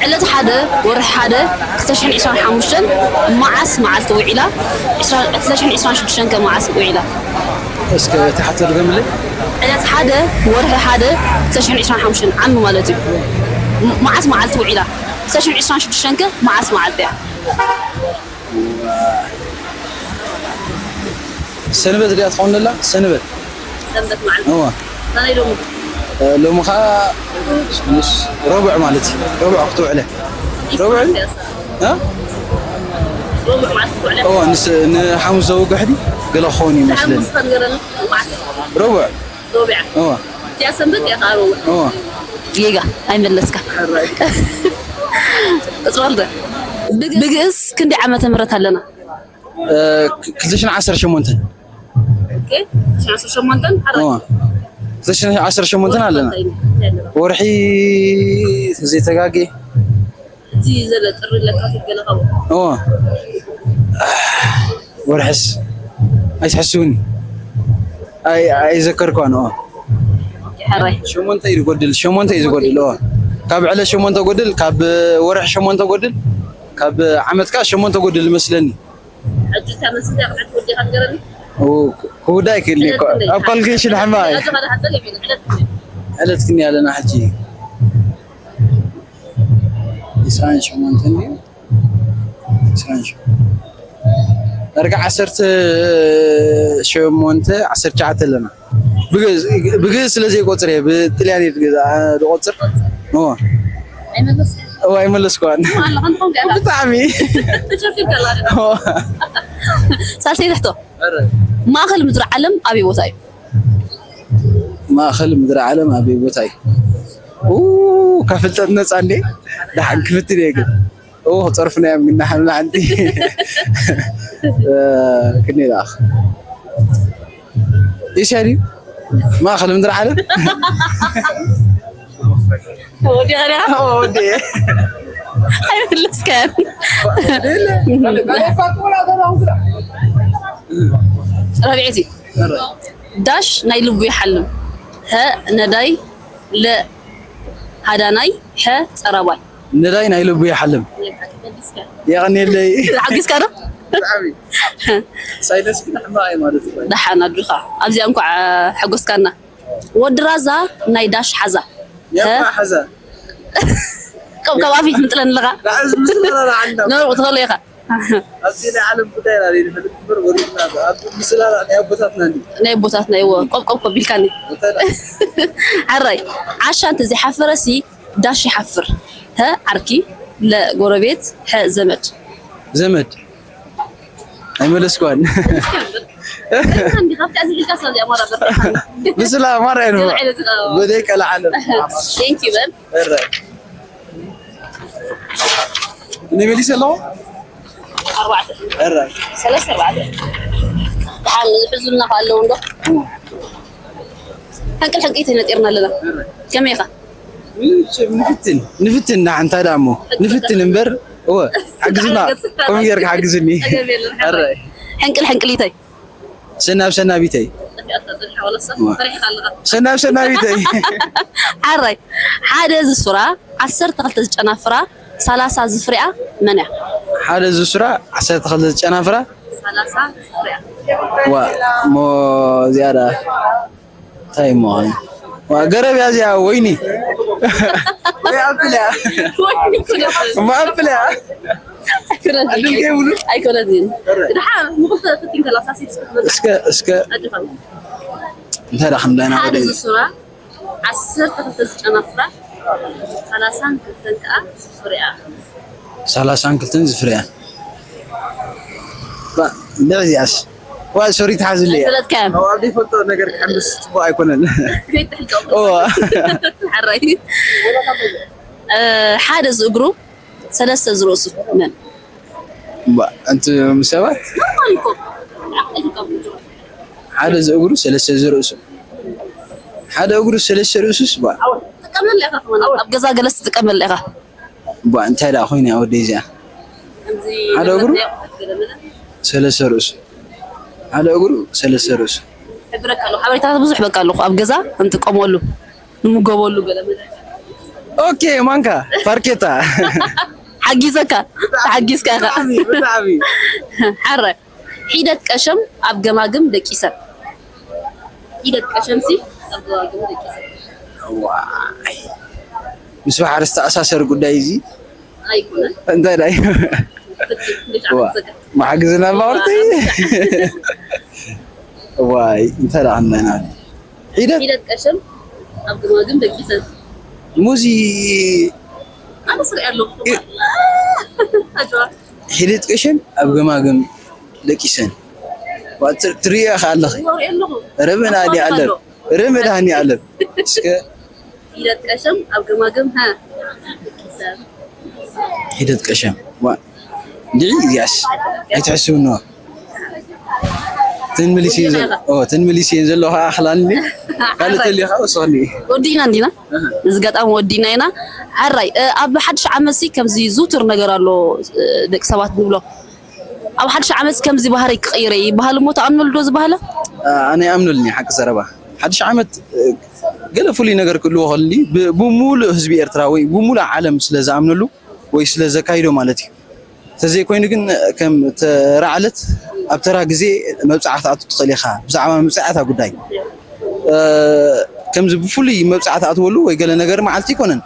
ዕለት ሓደ ወርሒ ሓደ ክልተ ሽሕን ዕስራን ሓሙሽተን መዓስ መዓልቲ ውዒላ? ዕስራ- ክልተ ሽሕን ዕስራን ሽዱሽተን ከ መዓስ ውዒላ? እስከ እቲ ሕቶ ድገምለይ። ዕለት ሓደ ወርሒ ሓደ ክልተ ሽሕን ዕስራን ሓሙሽተን ዓሚ ማለት እዩ። ም-፣ መዓስ መዓልቲ ውዒላ? ክልተ ሽሕን ዕስራን ሽዱሽተን ከ መዓስ መዓልቲ እያ? ሰንበት ድያ ትኸውን ዘላ? ሰንበት። ሰንበት ማለት እዋ። ናበይ ሎሚ? እ፣ ሎሚ ኸዓ ምስ ረቡዕ ማለት እዩ። ረቡዕ ክትውዕለ። ረቡዕ? እ? ረቡዕ ማለት ክትውዕለ? እዋ፣ ንስ-፣ ንሓሙስ ዘውግሕ ድዩ? ገለ ክኸውን እዩ መስለኒ። ንሓሙስ ከም ገለ መዓስ? ረቡዕ። ሮቢዓ። እዋ። እዚኣ ሰንበት እያ ከዓ ሮቢዕ። እዋ። ጌጋ ኣይመለስካ። ሕራይ። እፅዋልደ። ብግ-፣ ብግእዝ ክንደይ ዓመተ ምህረት ኣለና? እ፣ ክ-፣ ክልተ ሽሕን ዓሰርተ ሸሞንተን። ኦኬ፣ ክልተ ሽሕን ዓሰርተ ሸሞንተን፣ ሕራይ። እዋ። ክልተ ሽሕን ዓሰርተ ሸሞንተን ኣለና። ወርሒ ዘይተጋጌ። እቲ ዘለ ጥሪ ለካቲት ገለ ካብኡ። እዎ። ወርሕስ ኣይትሕስውኒ። ኣይ-፣ ኣይዘከርኳን። እዎ። ሕራይ። ሸሞንተ እዩ ዝጎድል፣ ሸሞንተ እዩ ዝጎድል። እዎ። ካብ ዕለት ሸሞንተ ጎድል፣ ካብ ወርሒ ሸሞንተ ጎድል፣ ካብ ዓመት ከኣ ሸሞንተ ጎድል ይመስለኒ። ሕጂ እታ መልሲ እዚኣ ክትሕት ወዲኻ ንገረኒ። እዎ፣ ክውዳእ ኣይክእልን እየ እኮ። ዕለት ክንደይ? ኣብ ካልኩሌሽን ሕማቕ እየ። ሕጂ ሓደ ሓፀር የብሉን፣ ዕለት ክንደይ? ዕለት ክንደይ ኣለና ሕጂ? ዕስራን ሸሞንተን ድዩ? ዕስራን ሸሞንተን። ዳርጋ ዓሰርተ ሸሞንተ፣ ዓሰርተ ትሽዓተ ኣለና። ብግእዝ፣ ብግእዝ ስለ ዘይቆጽር እየ፣ ብጥልያን እየ ዝገዛ-፣ ዝቆጽር። እዎ። ኣይመለስኩ። እዎ፣ ኣይመለስኩዋን። እሞ ኣለኹ፣ እንተኾንኩ እያ። ብጣዕሚ። ተሸፊንካ ኣላ። እዎ። ሳልሰይቲ ሕቶ። ኧረ። ማእኸል ምድሪ ዓለም ኣበይ ቦታ እዩ? ማእኸል ምድሪ ዓለም ኣበይ ቦታ እዩ? ኡ፣ ካብ ፍልጠት ነፃ እንዴ? ደሓን ክፍትን እየ ግን። ኡ፣ ክፀርፉና እዮም ግን ንሓና ሓንቲ። እ፣ ክንደይ ደኣ? ኤስያ ድዩ? ማእኸል ምድሪ ዓለም? ወዲያ ዲያ? ኦ፣ ወዲየ። ኣይመለስካን። ረብዒቲ። ዳሽ ናይ ልቡ ይሓልም። ሀ ነዳይ፣ ለ ሃዳናይ፣ ሐ ጸራባይ። ነዳይ ናይ ልቡ ይሓልም። የቐንየለይ። ተሓጒስካ ዶ? ብጣዕሚ። ሳይለንስ ግን ሕማቕ እዩ ማለት እዩ። ደሓን ኣጆኻ። ኣብዚኣ እንኳዕ ሓጎስካና። ወዲ ራዛ ናይ ዳሽ ሓዛ። የባ ሓዛ። ከም፣ ካብ ኣፊት ምጥለን ኣለኻ። ዳዕዝ ምስላ ራዕና። ነውር ትኸሎ ኢኻ። ኣብዚ ናይ ዓለም ጉዳይ ኢና ዘይንፈልጥ እምበር ወሪድና። ኣብ ምስላ ናይ ኣቦታትና እንዲ። ናይ ኣቦታትና፣ እዎ። ቆብ፣ ቆብ፣ ቆብ ኢልካኒ። እንታይ ደኣ? ሓራይ፣ ዓሻ እንተዘይሓፈረሲ ዳሽ ይሓፍር። ሀ ዓርኪ፣ ለ ጎረቤት፣ ሐ ዘመድ። ዘመድ። ኣይመለስኳን። እንዲ ካብቲ ኣዚ ኢልካ ሰብ ኣማራ በርካ። ምስላ ኣማራ እየ ንብሎ። ገለ ዓይነት፣ ኣዎ። በደይ ቀልዓለም። Thank you በል። እረ። እኔ መሊስ ኣለኹ? ኣርባዕተ። እረ። ሰለስተ ኣርባዕተ። ደሓን ዝሕዙልና ከ ኣለዉ እንዶ? ሕንቅል ሕንቅይት ነጢርና ኣለና። እረ። ከመይ ኢኻ? ንፍትን፣ ንፍትን ንሓንታ ደኣ እሞ። ንፍትን እምበር፣ እወ፣ ሓግዝና፣ ከምኡ ጌርካ ሓግዝኒ። ጸገም የለን፣ እረ። ሕንቅል ሕንቅሊተይ። ሰናብ ሰናቢተይ። ጠፊኣታ ጸኒሓ ዋላሳ? እወ። ፈሪሕካ ኣለኻ? ሰናብ ሰናቢተይ። ሓራይ፣ ሓደ ዝሱራ፣ ዓሰርተ ክልተ ዝጨናፍራ፣ ሰላሳ ዝፍሪኣ መን እያ? ሓደ ዝሱራ፣ ዓሰርተ ክልተ ዝጨናፍራ? ሰላሳ ዝፍሪኣ። ዋ፣ እሞ እዚኣ ደኣ እንታይ እሞ? ዋ፣ ገረብ እያ እዚኣ፣ ወይኒ። ወይ ኣፕል እያ። ወይኒ እኮ ነው። እሞ ኣፕል እያ። ኣይኮነትን። ኣድል ከይብሉ? ኣይኮነትን። ኧረ። ድሓር ንኽልተ ፈቲን ከላ ሳሴት እስከ ትበልዕ። እስከ፣ እስከ። ኣጆኻ። እንታይ ደኣ ክንዳና ሓደ ወደ ዝሱራ፣ ዓሰርተ ክልተ ዝጨናፍራ፣ ሰላሳን ክልተን ከኣ ዝፍሪኣ። ሰላሳን ክልተን ዝፍሪኣ። ባ፣ እንድዒ እዚኣስ። ዋ፣ ሶሪ፣ ትሓዝለይ እያ። ኣይፈለጥካያን? ኣብ፣ ኣብ ዘይፈልጦ ነገር ክሕምስ ጽቡቕ ኣይኮነን። ከይትሕልቀው። እዋ። ሓራይ። እ፣ ሓደ ዝእግሩ ሰለስተ ዝርእሱ መን? ባ፣ ኣንቲ ምስ ሰባት? ኖርማል እኮ። ሓደ ዝእግሩ ሰለስተ ዝርእሱ። ሓደ እግሩ ሰለስተ ርእሱስ፣ ባ። ትጥቀመሉ ኢኻ ከማን፣ ኣብ ገዛ ገለስ ትጥቀመሉ ኢኻ። ባ፣ እንታይ ደኣ ኮይና ወደይ እዚኣ? ከምዚ ሓደ እግሩ መመርመሪ ኣቑሑት ገለ መለ። ሰለስተ ርእሱ። ሓደ እግሩ ሰለስተ ርእሱ። ሕብረካ ኣለኹ። ሓበሬታታት ብዙሕ በቃ ኣለኹ። ኣብ ገዛ እንጥቀመሉ፣ ንምገበሉ ገለ መለ። ኦኬ፣ ማንካ፣ ፋርኬታ። ሓጊዘካ፣ ተሓጊዝካ ኢኻ። ብጣዕሚ፣ ብጣዕሚ። ሓረ፣ ሒደት ቀሸም ኣብ ገማግም ደቂሰን። ሒደት ቀሸምሲ ኣብ ገማግም ደቂሰ። ዋይ፣ ምስ ባሕሪ ዝተኣሳሰር ጉዳይ እዚ ኣይኮነን። እንታይ ዳይ ፍጹም እንዴት ዋ፣ ዓመት ዘጋ ማሕግዝና ባውርቲ ዋይ፣ እንታይ ደኣ ክንደና ሒደት ሒደት ቀሸም ኣብ ገማግም ደቂሰ። ሙዚ ኣነ ስሪዕ ኣለኹ። ኣጅዋ ሒደት ቀሸም ኣብ ገማግም ደቂሰን ዋ፣ ትር- ትርእያ ከ ኣለኺ ወር ኣለኹ። ረመዳኒ ኣለ ረመዳኒ ኣለ እስከ ሒደት ቀሸም ኣብ ገማግም ሃ ደቂሰ። ሒደት ቀሸም ዋ፣ እንድዒ እዚኣስ ኣይትሕስብንዋ። ተን መሊስ እየን ዘሎ ኦ፣ ተን መሊስ እየን ዘሎ ከዓ ኣኽላልኒ ካልእ ተልዩ ከዓ ወስኽኒ ወዲና እንዲና እዚ ገጣሚ ወዲና ኢና። ሓራይ እ፣ ኣብ ሓድሽ ዓመት ሲ ከምዚ ዝውትር ነገር ኣሎ እ፣ ደቂ ሰባት ንብሎ ኣብ ሓድሽ ዓመት ሲ ከምዚ ባህሪ ክቕይረ ይበሃል እሞ ተኣምነሉ ዶ ዝበሃለ? ኣነ ይኣምነሉኒ ሓቂ ዘረባ ሓድሽ ዓመት እ፣ ገለ ፍሉይ ነገር ክህልዎ ከልኒ ብ- ብሙሉእ ህዝቢ ኤርትራ ወይ ብሙሉእ ዓለም ስለ ዝኣምነሉ ወይ ስለ ዘካይዶ ማለት እዩ። ተዘይኮይኑ ግን ከም ተራዕለት ኣብ ተራ ግዜ መብፃዕቲ ኣቱ ትኽእል ኢኻ ብዛዕባ መብፃዕታ ጉዳይ እ፣ ከምዚ ብፍሉይ መብፃዕቲ ኣትወሉ ወይ ገለ ነገር መዓልቲ ኣይኮነን።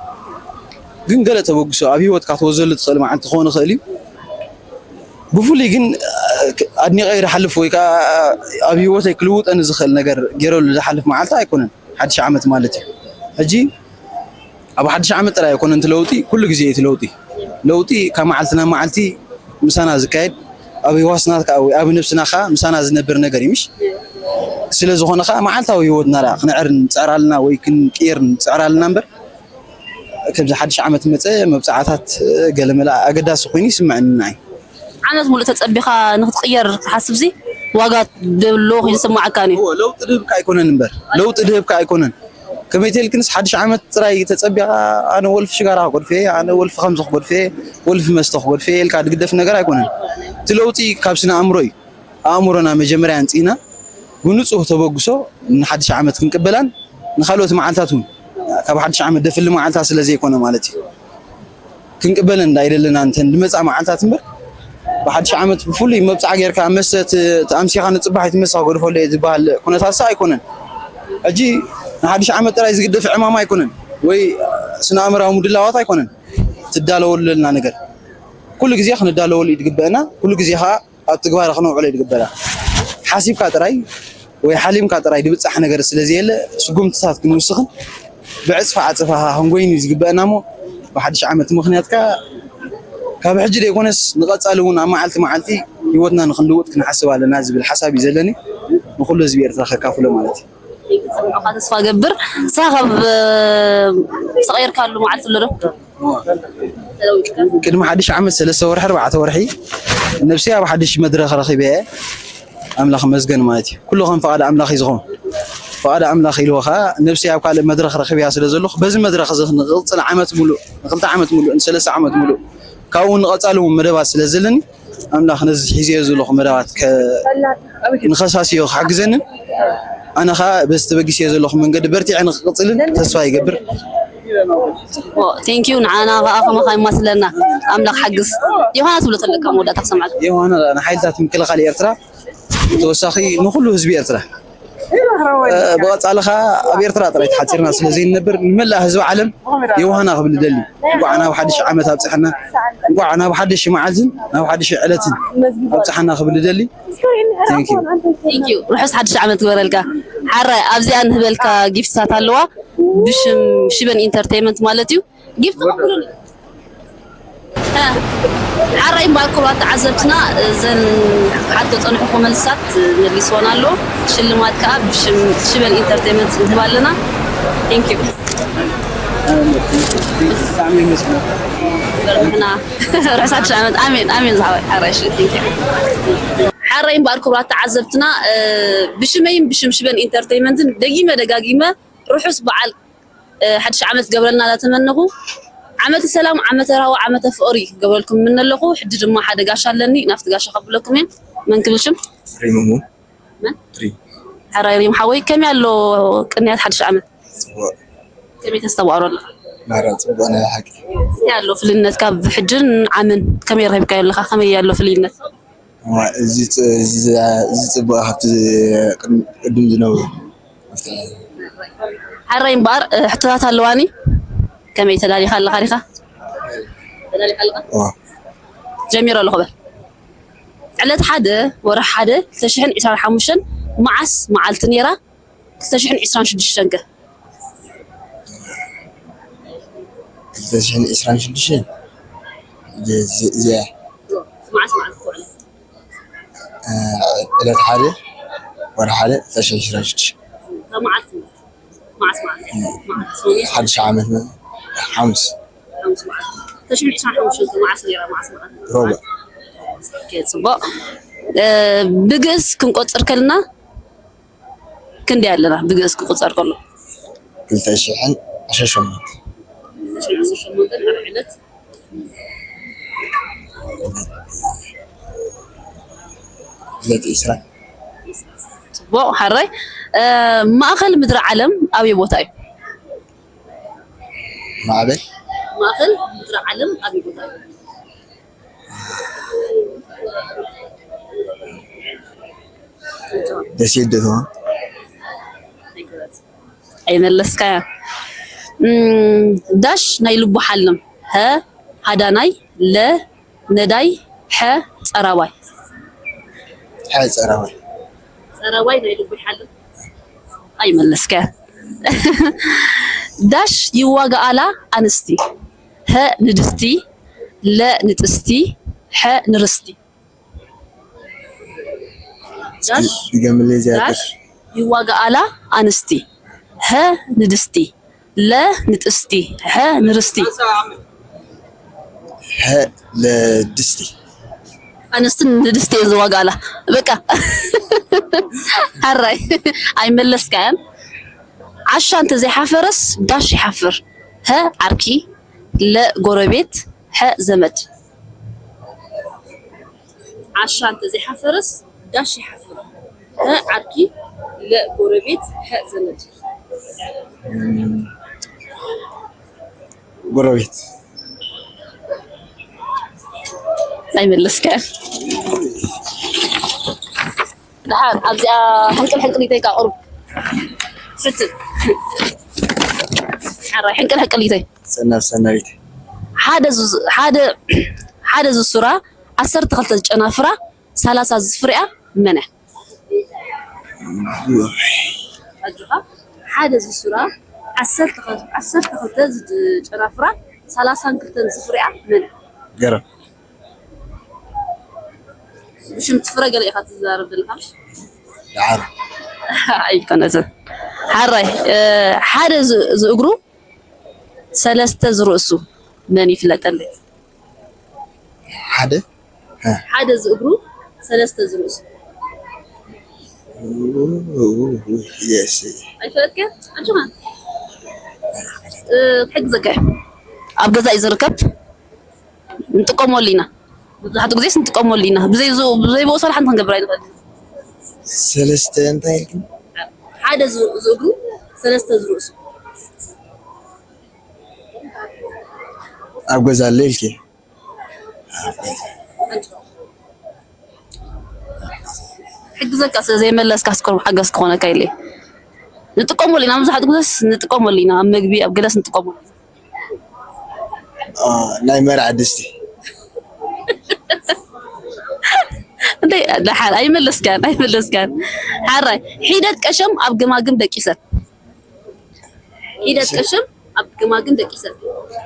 ግን ገለ ተበግሶ ኣብ ህይወትካ ትወዘሉ ትኽእል መዓልቲ ክኸውን ይኽእል እዩ። ብፍሉይ ግን እ፣ ኣድኒቐ ዝሓልፍ ወይ ከዓ ኣብ ህይወተይ ክልውጠኒ ዝኽእል ነገር ገይረሉ ዝሓልፍ መዓልቲ ኣይኮነን ሓድሽ ዓመት ማለት እዩ። ሕጂ ኣብ ሓድሽ ዓመት ጥራይ ኣይኮነን እቲ ለውጢ፣ ኩሉ ግዜ እዩ እቲ ለውጢ። ለውጢ ካብ መዓልቲ ናብ መዓልቲ ምሳና ዝካየድ ኣብ ህዋስና ከዓ ወይ ኣብ ነብስና ከዓ ምሳና ዝነብር ነገር እዩ ምሽ ስለ ዝኾነ ከዓ መዓልታዊ ህይወትና ደኣ ክንዕር ንፅዕር ኣለና ወይ ክንቅየር ንፅዕር ኣለና እምበር ከምዚ ሓድሽ ዓመት መፀ መብፃዕታት ገለመለ ኣገዳሲ ኮይኑ ይስምዐኒ ንዓይ። ዓመት ሙሉእ ተጸቢኻ ንክትቕየር ክትሓስብ ሲ ዋጋ ደሎ ኮይኑ ዝስምዓካ እዩ። እዎ፣ ለውጢ ድህብካ ኣይኮነን እምበር ለውጢ ድህብካ ኣይኮነን። ከመይ ተልክንስ ሓድሽ ዓመት ጥራይ ተጸቢኻ ኣነ ወልፊ ሽጋራ ክጎድፈ እየ፣ ኣነ ወልፊ ከምዚ ክጎድፈ እየ፣ ወልፊ መስተ ክጎድፈ እየ ኢልካ ድግደፍ ነገር ኣይኮነን። እቲ ለውጢ ካብ ስነ ኣእምሮ እዩ። ኣእምሮና መጀመርያ ኣንጺእና ብንጹህ ተበግሶ ንሓድሽ ዓመት ክንቅበላን ንካልኦት መዓልታት እውን ካብ ሓድሽ ዓመት ደፍሊ መዓልታት ስለ ዘይኮነ ማለት እዩ። ክንቅበለን እንዳይደለና እንተን ዝመፃ መዓልታት እምበር ብሓድሽ ዓመት ብፍሉይ መብፃዕ ጌርካ መስተ ት- ኣምሲኻ ንፅባሕ ይትመሳ ክገድፈሉ እየ ዝበሃል ኩነታት ሳ ኣይኮነን። ሕጂ ንሓድሽ ዓመት ጥራይ ዝግደፍ ዕማም ኣይኮነን ወይ ስነ ኣእምራዊ ምድላዋት ኣይኮነን ትዳለወሉ ዘለና ነገር ኩሉ ግዜ ክንዳለወሉ እዩ ዝግበአና ኩሉ ግዜ ከዓ ኣብ ትግባረ ክነውዕሎ እዩ ዝግበራ። ሓሲብካ ጥራይ ወይ ሓሊምካ ጥራይ ዝብጻሕ ነገር ስለ ዘየለ ስጉምትታት ክንውስኽን ብዕጽፊ ዓጸፋኻ ክንጎይን እዩ ዝግበአና እሞ ብሓድሽ ዓመት ምኽንያት ከኣ ካብ ሕጂ ዘይኮነስ ንቐጻሊ እውን ኣብ መዓልቲ መዓልቲ ህይወትና ንክንልውጥ ክንሓስብ ኣለና ዝብል ሓሳብ እዩ ዘለኒ ንኩሉ ህዝቢ ኤርትራ ከካፍሎ ማለት እዩ። ጽቡቕካ ተስፋ ገብር። ንስኻ ካብ ተቐይርካሉ መዓልቲ ኣሎ ዶ? ቅድሚ ሓድሽ ዓመት ሰለስተ ወርሒ ኣርባዕተ ወርሒ ነብሰይ ኣብ ሓድሽ መድረኽ ረኺበ እየ ኣምላኽ መስገን ማለት እዩ ኩሉ ከም ፍቓድ ኣምላኽ እዩ ዝኾን ፍቓድ ኣምላኽ ኢልዎ ከዓ ነብሰይ ኣብ ካልእ መድረኽ ረኺበያ ስለ ዘለኹ በዚ መድረኽ እዚ ንቕፅል ዓመት ሙሉእ ንክልተ ዓመት ሙሉእ ንሰለስተ ዓመት ሙሉእ ካብኡ ንቐፃሊ እውን መደባት ስለ ዘለኒ ኣምላኽ ነዚ ሒዘዮ ዘለኹ መደባት ከ ንኸሳስዮ ክሓግዘንን ኣነ ኸዓ በዚ ተበጊሰዮ ዘለኹ መንገዲ በርቲዐ ንክቕፅልን ተስፋ ይገብር። ቴንኪዩ ንዓና ከዓ ከማኻ ይማስለና ኣምላኽ ሓግዝ። ዮሃና ትብሎ ተለካ መወዳእታ ክሰምዓካ። ዮሃና ንሓይልታት ምክልኻል ኤርትራ ብተወሳኺ ንኩሉ ህዝቢ ኤርትራ ብቐፃሊ ከዓ ኣብ ኤርትራ ጥራይ ተሓፂርና ስለ ዘይንነብር ንመላእ ህዝቢ ዓለም ዮሃና ክብል ደሊ እንኳዕ ናብ ሓድሽ ዓመት ኣብፅሐና እንኳዕ ናብ ሓድሽ መዓልትን ናብ ሓድሽ ዕለትን ኣብፅሐና ክብል ደሊ ርሑስ ሓድሽ ዓመት ግበረልካ ሓራይ ኣብዚኣ ንህበልካ ጊፍትታት ኣለዋ ብሽም ሽበን ኢንተርቴይመንት ማለት እዩ ጊፍት ተቐብሉኒ ሓራይ እምበኣር ክቡራት ተዓዘብትና እዘን ሓቶ ፀንሕኹ መልስታት መሊስወን ኣሎ ሽልማት ከዓ ብሽም ሽበን ኢንተርቴይመንት ንህብ ኣለና ቴንኪዩ ርሑስ ሓድሽ ዓመት ኣሜን ኣሜን ዝሓወይ ሓራይ ሽቲ ሓራይ እምበኣር ክቡራት ተዓዘብትና ብሽመይን ብሽም ሽበን ኢንተርቴይመንትን ደጊመ ደጋጊመ ርሑስ በዓል ሓድሽ ዓመት ገብረልና እናተመነኹ ዓመተ ሰላም ዓመተ ራህዋ ዓመተ ፍቕሪ ገብረልኩም ምነ ኣለኹ ሕጂ ድማ ሓደ ጋሻ ኣለኒ ናብቲ ጋሻ ከብለኩም እየ መን ክብል ሽም ሪም እሞ መን? ሪም ሕራይ ሪም ሓወይ ከመይ ኣሎ ቅንያት ሓድሽ ዓመት ጽቡቅ ከመይ ተስተባዕሮ ኣሎ ናራ ጽቡቅ ናይ ሓቂ ከመይ ኣሎ ፍልነት ካብ ሕጅን ዓምን ከመይ ረኺብካዮ ኣለካ ከመይ ኣሎ ፍልነት እዋ፣ እዚ ጽ- እዚ እዚ ጽቡቅ ካብቲ ቅድም- ቅድም ዝነበሩ ኣብቲ ሓራይ እምበኣር፣ እ፣ ሕቶታት ኣለዋኒ። ከመይ ተዳሊኻ ኣለኻ ዲኻ? ተዳሊኻ ኣለኻ? ዋ። ጀሚሮ ኣለኹ በል። ዕለት ሓደ ወርሒ ሓደ ክልተ ሽሕን ዕስራን ሓሙሽተን መዓስ መዓልቲ ነይራ? ክልተ ሽሕን ዕስራን ሽዱሽተን ከ? ክልተ ሽሕን ዕስራን ሽዱሽተን እዚኣ መዓስ መዓልቲ ትውዕል? ዕለት ሓደ ወርሒ ሓደ ክልተ ሽሕን ዕስራን ሽዱሽተ ካብ መዓልቲ መዓስ መዓልቲ? መዓልቲ ሰሙን ሓድሽ ዓመት ሓሙስ ሓሙስ መዓልቲ። ክልተ ሽሕን ዕስራን ሓሙሽተን ከ መዓስ ነይራ? መዓስ መዓልቲ? ሮብዕ ኦኬ፣ ጽቡቕ። እ፣ ብግእዝ ክንቆጽር ከልና ክንደይ ኣለና? ብግእዝ ክቁጸር ከሎ ክልተ ሽሕን ዓሰርተ ሸሞንተ ክልተ ሽሕን ዓሰርተ ሸሞንተ ኣብ ዕለት ዕለት ዕስራ ጽቡቕ። ሓራይ፣ እ፣ ማእኸል ምድሪ ዓለም ኣበይ ቦታ እዩ? ማዕበል ማእኸል ምድሪ ዓለም ኣበይ ቦታ እዩ? ደሴት ዶ ትኾን? ኣይመለስካያ። እም፣ ዳሽ ናይ ልቡ ሓልም። ሀ ሃዳናይ፣ ለ ነዳይ፣ ሐ ጸራዋይ። ሐ ጸራዋይ። ጸራዋይ ናይ ልቡ ይሓልም። ኣይመለስካያ። ዳሽ ይዋጋኣላ ኣንስቲ። ሀ ንድስቲ፣ ለ ንጥስቲ፣ ሐ ንርስቲ። ዳሽ ድገምለይ እዚኣ ዳሽ ይዋጋኣላ ኣንስቲ። ሀ ንድስቲ፣ ለ ንጥስቲ፣ ሐ ንርስቲ። ሐ ለድስቲ ኣንስቲ ንድስቲ እየን ዝዋጋኣላ። በቃ ሓራይ ኣይመለስካያን። ዓሻ እንተዘይሓፈረስ ዳሽ ይሓፍር። ሀ ዓርኪ፣ ለ ጎረቤት፣ ሐ ዘመድ። ዓሻ እንተዘይሓፈረስ ዳሽ ይሓፍር። ሀ ዓርኪ፣ ለ ጎረቤት፣ ሐ ዘመድ። ጎረቤት ኣይመለስካያን። ደሓር ኣብዚኣ ሕንቅል ሕንቅሊተይ ከኣ ቁሩብ ፍትን። ሓራይ ሕንቅል ሕንቅሊተይ ሰናብ ሰናቢት ሓደ ዙ- ሓደ ሓደ ዝሱራ ዓሰርተ ክልተ ዝጨናፍራ ሰላሳ ዝፍርያ መን እያ? ኣጆኻ። ሓደ ዝሱራ ዓሰርተ ክልተ ዝጨናፍራ ሰላሳን ክልተን ዝፍርያ መን እያ? ገረብ ብሽም ትፍረ ገለ ኢኻ ትዛረብ ዘለኻ። ደዓር ኣይኮነትን። ሓራይ፣ እ፣ ሓደ ዝ- ዝእግሩ ሰለስተ ዝርእሱ መን ይፍለጠለይ? ሓደ ሓደ ዝእግሩ ሰለስተ ዝርእሱ የስ ኣይፈለጥከ ኣጆኻ። እ፣ ክሕግዘካ እየ። ኣብ ገዛ እዩ ዝርከብ። ንጥቀመሉ ኢና። መብዛሕትኡ ግዜስ ንጥቀመሉ ኢና። ብዘይ ዝ- ብዘይ ብኡ ስራሕ ሓንቲ ክንገብር ኣይንኽእል። ሰለስተ እንታይ ኢልክን ሓደ ዝ- ዝእግሩ ሰለስተ ዝርእሱ ኣብ ገዛ ኣሎ ኢልኪ ሕግዘካ ስለ ዘይመለስካ ስኮር ሓገዝ ክኾነካ ኢለ ንጥቀመሉ ኢና። መብዛሕትኡ ግዜስ ንጥቀመሉ ኢና። ኣብ መግቢ ኣብ ገለስ ንጥቀመሉ ኢና። ናይ መርዓ ድስቲ እንዴ ደሓር ኣይመለስካን ኣይመለስካን። ሓራይ ሒደት ቀሸም ኣብ ገማግም ደቂሰን ሒደት ቀሽም ኣብ ግማግም ደቂሰ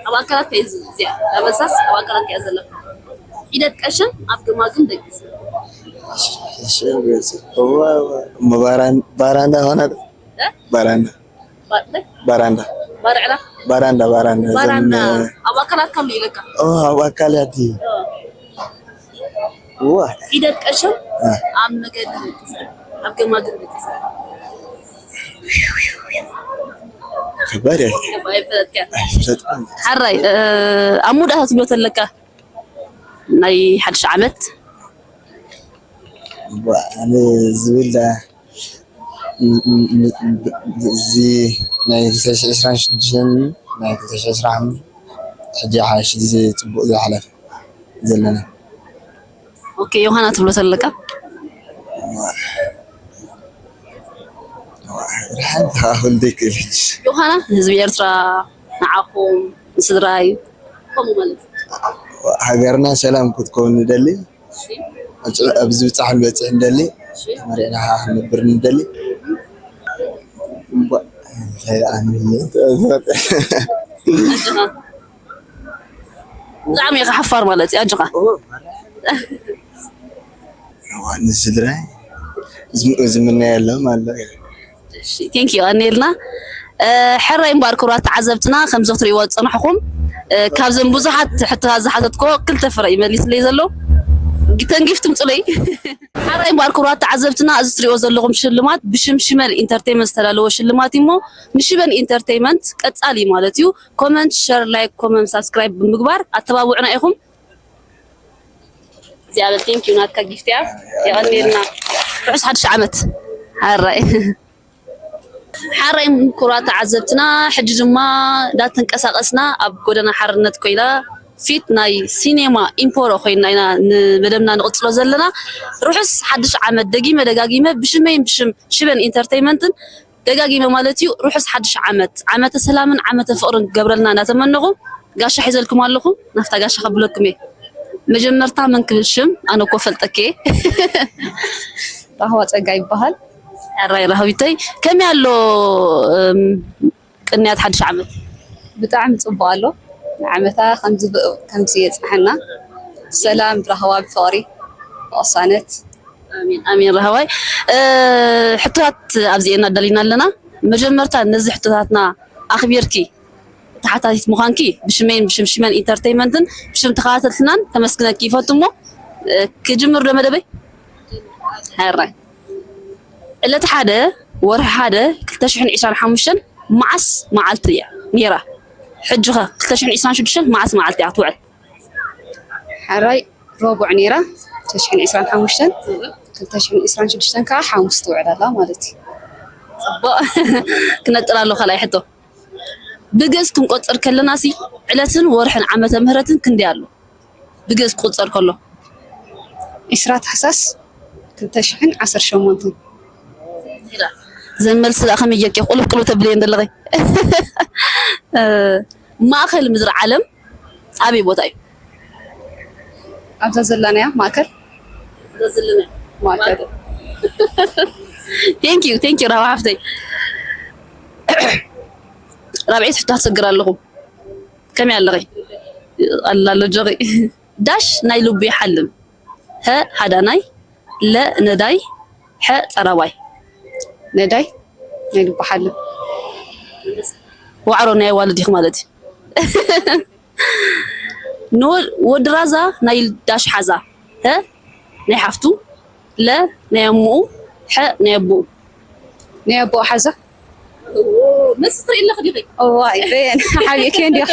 ኣብ ኣካላት ከይ እዚኣ ዳበሳስ ኣብ ኣካላት ከይ ዘለ ሒደት ቀሽም ኣብ ግማግም ደቂሰ ባራንዳ ሆና ባራንዳ ባራንዳ ባርዕላ ባራንዳ ባራንዳ ባራንዳ ባራንዳ ኣብ ኣካላት ካሉ ኢለካ ኣብ ኣካላት ዋ ሒደት ቀሽም ኣብ መገዲ ደቂሰ ኣብ ግማግም ደቂሰ ከባድ እያ ሓራይ ኣብ መወዳእታ ትብሎ ተለካ ናይ ሓድሽ ዓመት ኣነ ዝብል እዚ ናይ ክልተ ሽሕን ዕስራን ሽዱሽተን ናይ ክልተ ሽሕን ዕስራን ሕጂ ሓሽ ግዜ ፅቡቅ ዝሓለፈ ዘለና ኦኬ ዮሃና ትብሎ ተለካ ሓንቲ ኸዓ ክንደይ ክእል ሕጂ? ዮሃና፣ ህዝቢ ኤርትራ ንዓኹም፣ ንስድራይ፣ ከምኡ ማለት እዩ። ሃገርና ሰላም ክትከውን ንደሊ። ኣብዚ ብጻሕ ንበጽሕ ንደሊ። ተመሪዕና ኸዓ ክንነብር ንደሊ። እምቧ፣ እንታይ ደኣ ንብል? ኣጆኻ። ብጣዕሚ ኢኻ ሓፋር ማለት እዩ። ኣጆኻ። እዋ፣ ንስድራይ ዝም- ዝምነየሎም ኣሎ። ቴንክ ዩ ኣኔልና። ሕራይ እምበኣር ክቡራት ተዓዘብትና፣ ከምዚ ክትሪእዎ ዝፀናሕኹም ካብዘን ብዙሓት ሕቶታት ዝሓተትኮ ክልተ ፍረ እዩ መሊስለይ ዘሎ። ተንጊፍ ትምፁለይ። ሕራይ እምበኣር ክቡራት ተዓዘብትና፣ እዚ ትሪእዎ ዘለኹም ሽልማት ብሽም ሽመል ኢንተርቴይመንት ዝተዳለወ ሽልማት እዩ እሞ፣ ንሽመል ኢንተርቴይመንት ቀፃሊ ማለት እዩ ኮመንት፣ ሸር፣ ላይክ፣ ኮመንት፣ ሳብስክራይብ ብምግባር ኣተባብዑና ኢኹም። እግዚኣብሔር ቴንክ ዩ ናትካ ጊፍት እያ። የቐንየልና። ርሑስ ሓድሽ ዓመት። ሕራይ። ሕራይ ክቡራት ተዓዘብትና፣ ሕጂ ድማ እንዳተንቀሳቐስና ኣብ ጎደና ሓርነት ኮይና ፊት ናይ ሲኔማ ኢምፖሮ ኮይና ኢና ንመደብና ንቕጽሎ ዘለና። ርሑስ ሓድሽ ዓመት ደጊመ ደጋጊመ ብሽመይን ብሽም ሽበን ኢንተርተይመንትን ደጋጊመ ማለት እዩ። ርሑስ ሓድሽ ዓመት፣ ዓመተ ሰላምን ዓመተ ፍቕርን ክገብረልና እናተመነኹ፣ ጋሻ ሒዘልኩም ኣለኹ። ናፍታ ጋሻ ከብለኩም እየ። መጀመርታ መን ክብል ሽም? ኣነ እኮ ፈልጠኪ እየ። ራህዋ ጸጋ ይበሃል። ሕራይ ራህዊተይ፣ ከመይ ኣሎ እም፣ ቅንያት ሓድሽ ዓመት? ብጣዕሚ ጽቡቕ ኣሎ። ንዓመታ ከምዚ ብ- ከምዚ የጽሓና። ሰላም፣ ራህዋ፣ ብፍቕሪ፣ ብቕሳነት። ኣሜን ኣሜን። ራህዋይ፣ እ፣ ሕቶታት ኣብዚኤና ኣዳሊና ኣለና። መጀመርታ ነዚ ሕቶታትና ኣኽቢርኪ ተሓታቲት ምዃንኪ ብሽመይን ብሽም ሽመን ኢንተርተይመንትን ብሽም ተኸታተልትናን ከመስግነኪ ይፈቱ እሞ፣ እ፣ ክጅምር ዶ መደበይ? ሕራይ። ዕለት ሓደ ወርሒ ሓደ ክልተ ሽሕን ዕስራን ሓሙሽተን መዓስ መዓልቲ እያ ነይራ? ሕጂ ኸ ክልተ ሽሕን ዕስራን ሽዱሽተን መዓስ መዓልቲ እያ ትውዕል? ሕራይ፣ ረቡዕ ነይራ። ክልተ ሽሕን ዕስራን ሓሙሽተን፣ ክልተ ሽሕን ዕስራን ሽዱሽተን ከዓ ሓሙስ ትውዕል ኣላ ማለት እዩ። ጽቡቕ። ክነጥር ኣሎ ካልኣይ ሕቶ። ብግእዝ ክንቆጽር ከለና ሲ ዕለትን ወርሕን ዓመተ ምህረትን ክንደይ ኣሎ? ብግእዝ ክቁጸር ከሎ። ዕስራ ታሕሳስ ክልተ ሽሕን ዓሰርተ ሸሞንተን። ዘን መልሲ ደኣ ከመይ ጌርኪ ቁልፍ ቁልፍ ተብልየን ዘለኺ? እ፣ ማእከል ምድሪ ዓለም ኣበይ ቦታ እዩ? ኣብዛ ዘላናያ ማእከል። እዛ ዘለና ማእከል። ቴንክ ዩ፣ ቴንክ ዩ ራህዋ ሓፍተይ። ራብዐይቲ ሕቶ ክሰግር ኣለኹ። ከመይ ኣለኺ? ኣላ ኣሎ ጆኺ። ዳሽ ናይ ልቡ ይሓልም። ሀ ሃዳናይ፣ ለ ነዳይ፣ ሐ ጸራዋይ። ነዳይ ናይ ልቡ ሓልም። ዋዕሮ ናይ ኣዋልድ ኢኺ ማለት እዩ። ንወ- ወዲ ራዛ ናይ ዳሽ ሓዛ። ሀ ናይ ሓፍቱ፣ ለ ናይ ኣሙኡ፣ ሐ ናይ ኣቡኡ። ናይ ኣቦ ሓዛ። መስ ትርኢ ኣለኺ ዲኺ? እዋይ በየን ሓቢእክዮ እንዲኺ።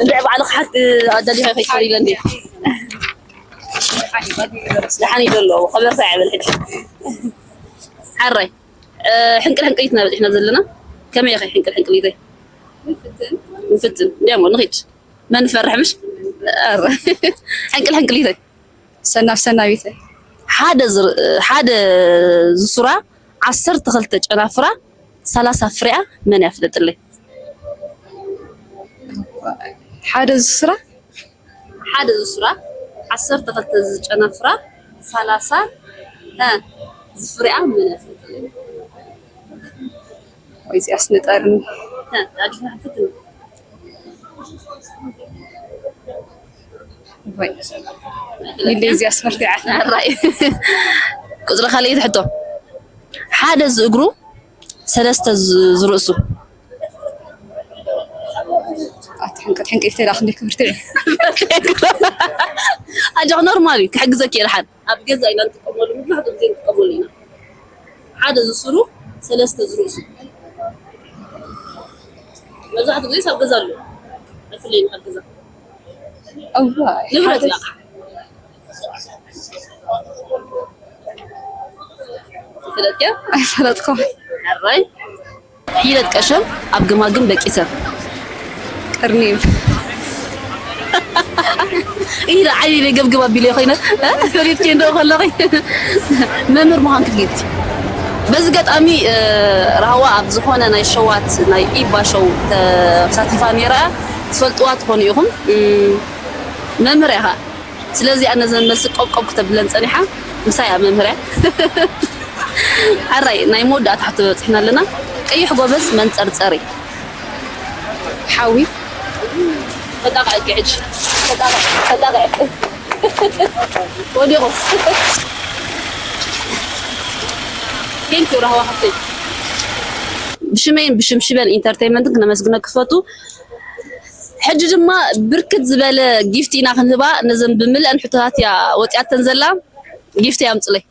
እንድዒ ባዕልኺ ሓቂ ኣዳሊኺ ከይትፈሪ ኢለ እንዴ። ደሓን እዩ ዘሎ። ከበርታ ይዕበል ሕጂ። ሓራይ። እ፣ ሕንቅል ሕንቅሊት ኢና በፂሕና ዘለና። ከመይ ኢኺ ሕንቅል ሕንቅሊተይ? ንፍትን። ንፍትን። እንዲያሞ ንኺድ። መን ፈርሕ ምሽ? ኣረ። ሕንቅል ሕንቅሊተይ። ሰናብ ሰናቢተይ። ሓደ ዝር- ሓደ ዝሱራ ዓሰርተ ክልተ ጨናፍራ ሰላሳ ፍሬኣ መን እያ ፍለጥለይ? ሓደ ዝሱራ ሓደ ዝሱራ ዓሰርተ ክልተ ዝጨናፍራ ሰላሳ እ ዝፍሬኣ መን እያ ፍለጥለይ? ወይ እዚኣስ ንጠርኒ እ ኣዲስ መሓፈት ወይ ኢለ እዚኣስ መርቲዓ ራይ ቁፅሪ ካልኣይቲ ሕቶ ሓደ ዝእግሩ ሰለስተ ዝ- ዝርእሱ ኣቲ ሕንቅት ሕንቅት ኢላ ክንደይ ክብርቲ ኣጆኽ ኖርማል እዩ ክሕግዘኪ እየ ድሓን ኣብ ገዛ ኢና ንጥቀመሉ መብዛሕትኡ ግዜ ንጥቀመሉ ኢና ሓደ ዝስሩ ሰለስተ ዝርእሱ መብዛሕትኡ ግዜ ኣብ ገዛ ኣሎ ብፍላይ ኣብ ገዛ እዋ ንብረት እዩ ኣቕሓ ይፈለጥክያ ኣይፈለጥኩም ሕራይ ሒደት ቀሸም ኣብ ግማግም ደቂሰ ቅርኒም ኢለ ዓይነይ ገብግብ ኣቢለ ኮይነ ፈሊጥኪ እንዶ ከለኺ መምህር ምዃን ክፍሊጥ በዚ ገጣሚ ራህዋ ኣብ ዝኾነ ናይ ሸዋት ናይ ኢባ ሸው ተሳቲፋ ነይራ። ትፈልጥዋ ትኾኑ ኢኹም። መምህር ኢኻ። ስለዚ ኣነ ዘመሲ ቆብቆብ ክተብለን ጸኒሓ። ምሳይ ኣብ መምህር እያ። ሓራይ ናይ መወዳእታ ሕቶ በጺሕና ኣለና። ቀይሕ ጎበዝ መንጸርጸሪ። ሓዊ። ተጣቃቂ ሕጂ። ተጣቃቂ ወዲቑ። Thank you ራህዋ ሓፍተይ። ብሽመይን ብሽም ሽበን ኢንተርቴይንመንትን ክነመስግነኪ ክፈቱ። ሕጂ ድማ ብርክት ዝበለ ጊፍት ኢና ክንህባ ነዘን ብምልአን ሕቶታት እያ ወፂኣተን ዘላ። ጊፍት ያምፅለይ።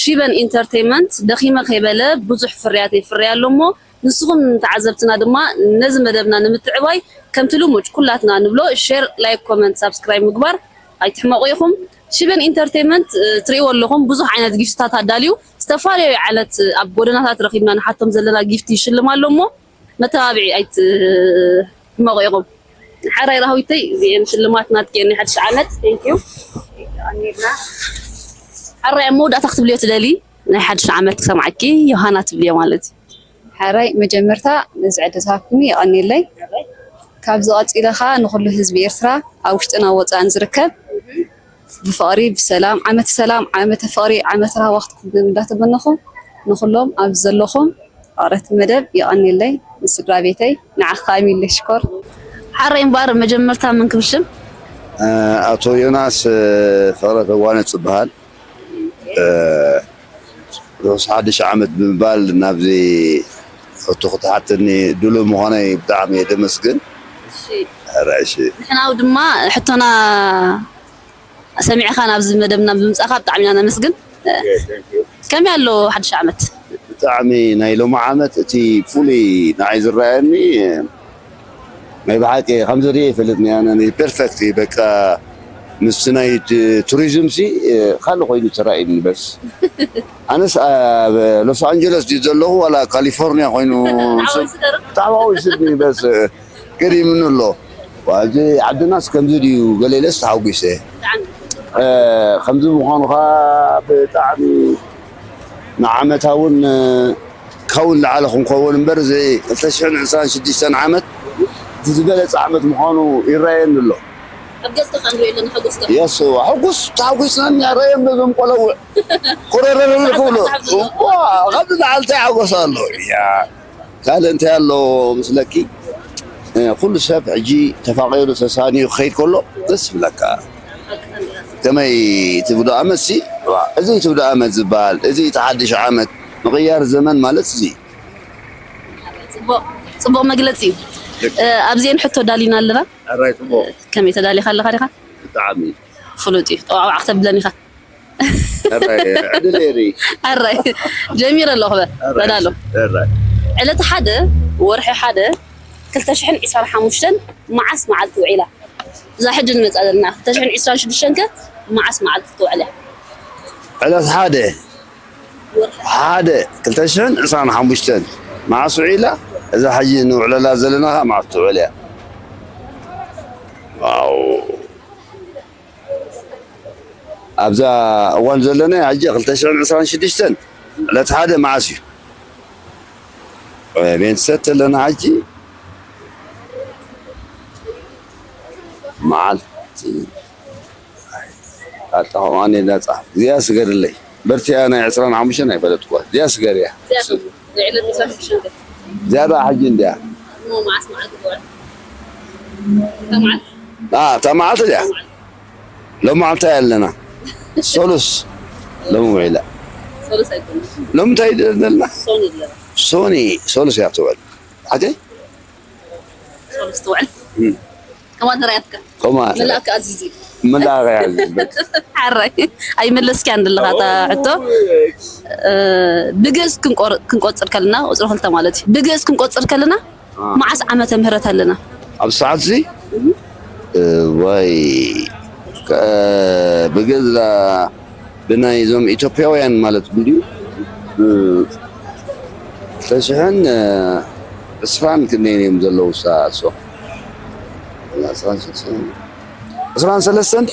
ሽበን ኢንተርቴይንመንት ደኺመ ከይበለ ብዙሕ ፍርያት የፍርያ ኣሎ እሞ ንስኹም ተዓዘብትና ድማ ነዚ መደብና ንምትዕባይ ከምቲ ልሙድ ኩላትና ንብሎ ሼር፣ ላይክ፣ ኮመንት፣ ሳብስክራይብ ምግባር ኣይትሕመቑ ኢኹም። ሽበን ኢንተርቴይንመንት ትርእይዎ ኣለኹም ብዙሕ ዓይነት ጊፍትታት ኣዳልዩ ዝተፈላለዩ ዓይነት ኣብ ጎደናታት ረኺብና ንሓቶም ዘለና ጊፍት ይሽልም ኣሎ እሞ መተባብዒ ኣይትሕመቑ ኢኹም። ሓራይ ራህዊተይ እዚኤን ሽልማት ናትኪ ናይ ሓድሽ ዓመት። Thank you። ሓራይ ኣብ መወዳእታ ክትብልዮ ትደሊ ናይ ሓድሽ ዓመት ክሰምዓኪ ዮሃና ትብልዮ ማለት እዩ። ሓራይ መጀመርታ ነዚ ዕድል ዝሃብኩኒ የቐንየለይ። ካብዚ ቀፂለ ከዓ ንኩሉ ህዝቢ ኤርትራ ኣብ ውሽጥን ኣብ ወፃእን ዝርከብ ብፍቕሪ ብሰላም ዓመት ሰላም ዓመተ ፍቕሪ ዓመተ ራህዋ ክትኩን እንዳተመነኹ ንኩሎም ኣብዚ ዘለኹም ኣቕረብቲ መደብ የቐንየለይ። ንስድራ ቤተይ ንዓኻ ሚሊ ሽኮር። ሓራይ እምበኣር መጀመርታ መን ክብል ሽም? ኣቶ ዮናስ ፍቕረ ተዋነ ጽበሃል። ርሑስ ሓድሽ ዓመት ብምባል ናብዚ ሕቶ ክትሓተኒ ድሉው ምዃነይ ብጣዕሚ እየ ደመስግን። እሺ። ሕራይ እሺ። ንሕና ድማ ሕቶና ሰሚዕኻ ናብዚ መደብና ብምምጻእካ ብጣዕሚ ኢና ነመስግን። ከመይ ኣሎ ሓድሽ ዓመት? ብጣዕሚ ናይ ሎሚ ዓመት እቲ ፍሉይ ንዓይ ዝረኣየኒ ናይ ብሓቂ ከምዚ ርእየ ይፈልጥኒ ኣነ ፐርፌክት በቃ ምስቲ ናይ ቱሪዝም ሲ ካልእ ኮይኑ ተራእዩኒ በስ ኣነስ ኣብ ሎስ ኣንጀለስ ድዩ ዘለኹ ዋላ ካሊፎርኒያ ኮይኑ ብጣዕሚ ኣውስድኒ በስ ገሪምኒ ኣሎ ኣብዚ ዓድናስ ከምዚ ድዩ ገለ ኢለስ ተሓጒሰ ከምዚ ምዃኑ ከዓ ብጣዕሚ ንዓመታ እውን ካብኡ ንላዕሊ ክንከውን እምበር እዚ ክልተ ሽሕን ዕስራን ሽዱሽተን ዓመት እቲ ዝበለፀ ዓመት ምዃኑ ይረኣየኒ ኣሎ ኣብ ገፅካ ክንሪኦ ኣለና ሓጎስካ የስ ሕጉስ ተሓጒስናኒ ረእዮም ነዞም ቆለውዕ ኮረረረር ክብሎ ካብዚ ላዕሊ እንታይ ሓጎስ ኣሎ ካልእ እንታይ ኣሎ ምስለኪ ኩሉ ሰብ ሕጂ ተፋቒሩ ተሳንዩ ክኸይድ ከሎ ደስ ይብለካ ከመይ ትብዶ ኣመት ሲ እዚ ትብዶ ኣመት ዝበሃል እዚ ተሓድሽ ዓመት ምቕያር ዘመን ማለት እዚ ፅቡቕ መግለፂ እዩ ኣብዚኤን ሕቶ ዳሊና ኣለና ከመይ ተዳሊኻ ኣለኻ ዲኻ ፍሉጥ እዩ ጠዋዕዋዕ ክተብለን ኢኻ ዕድል የርኢ ኣራይ ጀሚረ ኣለኹ በል በል ኣሎ ዕለት ሓደ ወርሒ ሓደ ክልተ ሽሕን ዕስራን ሓሙሽተን መዓስ መዓልቲ ውዒላ እዛ ሕጂ ንመፃ ዘለና ክልተ ሽሕን ዕስራን ሽዱሽተን ከ መዓስ መዓልቲ ትውዕል እያ ዕለት ሓደ ሓደ ክልተ ሽሕን ዕስራን ሓሙሽተን መዓስ ውዒላ እዛ ሕጂ ንውዕለላ ዘለና ከዓ መዓስ ትውዕል እያ ኣብዛ እዋን ዘለና ሕጂ ክልተ ሽሕን ዕስራን ሽዱሽተን ዕለት ሓደ መዓስ እዩ ቤንሰት ዘለና ሕጂ መዓልቲ ኣጣ ከማን ኢልና ጻሕፍ እዚኣ ስገድለይ በርቲያ ናይ ዕስራን ሓሙሽተን ኣይፈለጥኩዋ እዚኣ ስገድያ ዝያዳ ሕጂ እንድያ እታ መዓልቲ ድያ ሎም መዓልቲ ኣለና ሶሉስ ሎም ውዒላ ሎም እንታይ ዘለና ሶኒ ሶሉስ እያ ትውዕል ሓገይ ሶሉስ ትውዕል ከማን ተራያትካ ከማን መልኣክ ኣዚዚ መልኣክ ኣዚዝበት ሓራይ ኣይመለስኪያ እንደለኻ እታ ሕቶ ብግእዝ ክንቆጽር ከለና ቁፅሪ ክልተ ማለት እዩ ብግእዝ ክንቆፅር ከለና መዓስ ዓመተ ምህረት ኣለና ኣብ ሰዓት እዚ ወይ ብግእዝ ብናይ እዞም ኢትዮጵያውያን ማለት እንድዩ ተሽሕን ዕስራን ክንደይን እዮም ዘለዉ ሳሶ ዕስራን ሰለስተን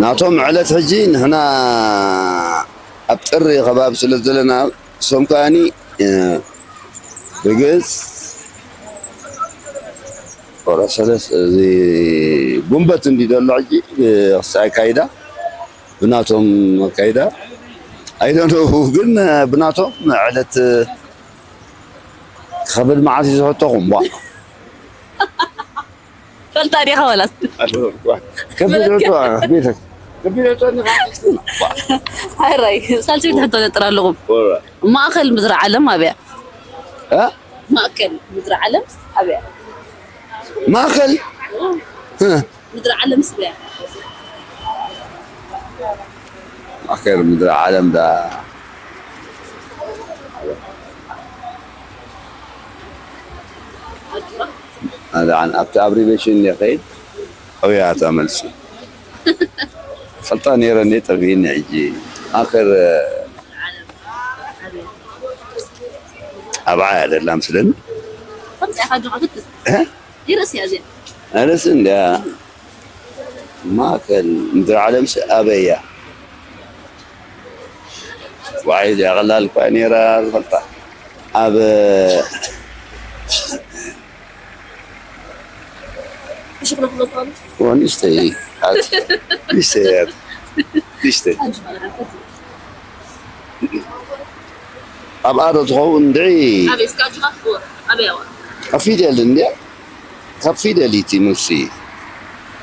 ናቶም ዕለት ሕጂ ንሕና ኣብ ጥሪ ከባቢ ስለ ዘለና፣ እሶም ከኣኒ፣ እ፣ ብግእዝ ወረ ሰለስ-፣ እዚ ጉንበት እንዲ ዘሎ ሕጂ፣ እ፣ ክሳይ ኣካይዳ፣ ብናቶም ኣካይዳ፣ I don't know፣ ግን፣ እ፣ ብናቶም ዕለት፣ እ፣ ክኸብድ መዓልቲ ዝሕተኹም፣ ቧ። ፈልጣ ዲኻ ወላስ? ከቢድ ሕቶ፣ ቤተክ-፣ ከቢድ ሕቶ እንዲኻ። ኣራይ፣ ሳልሰይቲ ሕቶ ነጥር ኣለኹም። ወራ። ማእከል ምድሪ ዓለም ኣበያ? እ? ማእከል ምድሪ ዓለም ኣበያ? ማእከል? እ። ምድሪ ዓለም ስበያ? ማእከል ምድሪ ዓለም ዳ ኣድዋ? ኣነ ኣብቲ ኣብሪቬሽን እየ ከይድ። ኣውያ እታ መልሲ። ፈልጣ ነይረ እኔ ጠፊእኒ ሕጂ። ማእከል ኣብ ዓያ ደላ ምስለኒ። ከምዚ ኢኻ ጆኻ ክትስ? እ? ይርእስ እያ እዚኣ። ኣነስ እንድያ ማእከል ምድሪ ዓለምስ ኣበያ? ዋይ፣ እዚኣ ቀላል እኳ ነይራ ዝፈልጣ። ኣብ እሺ፣ ክነፍሎ እኳ ኣሎ። ወ-፣ ንእሽተይ፣ ኣት-፣ ንእሽተይ፣ ኣት-፣ ንእሽተይ። ኣጆኻ፣ ንሓፈት። ኣብኣ ዶ ትኸውን ድዒ? ኣበይ እስካ ኣጆኻ? ኣበይ ኣዋ? ኣብ ፊደል እንድያ? ካብ ፊደል እቲ መልሲ።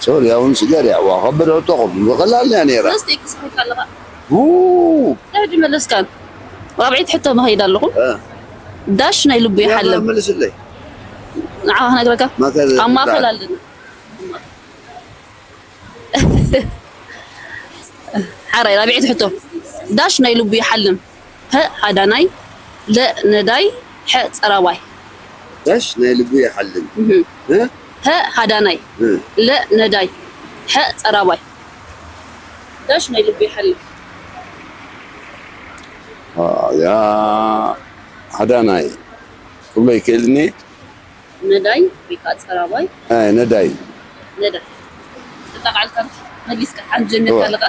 ሶሪ፣ ኣሁን ስገር ያዋ፣ ከበደ ሕቶኹም። ቀላል እያ ነይራ። ሰለስተ ክስሕት ኣለኻ። ው! ሕጂ መለስካን። ራብዒት ሕቶ መኸይድ ኣለኹ። እ። ዳሽ ናይ ልቡ ያ፣ ይሓልም። መልስለይ። ንዓኻ ክነግረካ። ማእከል ኣብ ማእከል ብርሃን። ኣለና። ሓራይ ራብዒት ሕቶ። ዳሽ ናይ ልቡ ይሓልም። ሀ ሃዳናይ፣ ለ ነዳይ፣ ሐ ጸራባይ። ዳሽ ናይ ልቡ ይሓልም። እህ። እ? ሀ ሃዳናይ፣ እ። ለ ነዳይ፣ ሐ ጸራባይ። ዳሽ ናይ ልቡ ይሓልም። አ፣ ያ ሃዳናይ ክብሎ ይክእልኒ። ነዳይ ወይ ከዓ ጸራባይ? ኣይ፣ ነዳይ። ነዳይ። ተጣቃዕልካ መሊስካ ሓንቲ ጀሚርካ ዋ። ኣለኻ።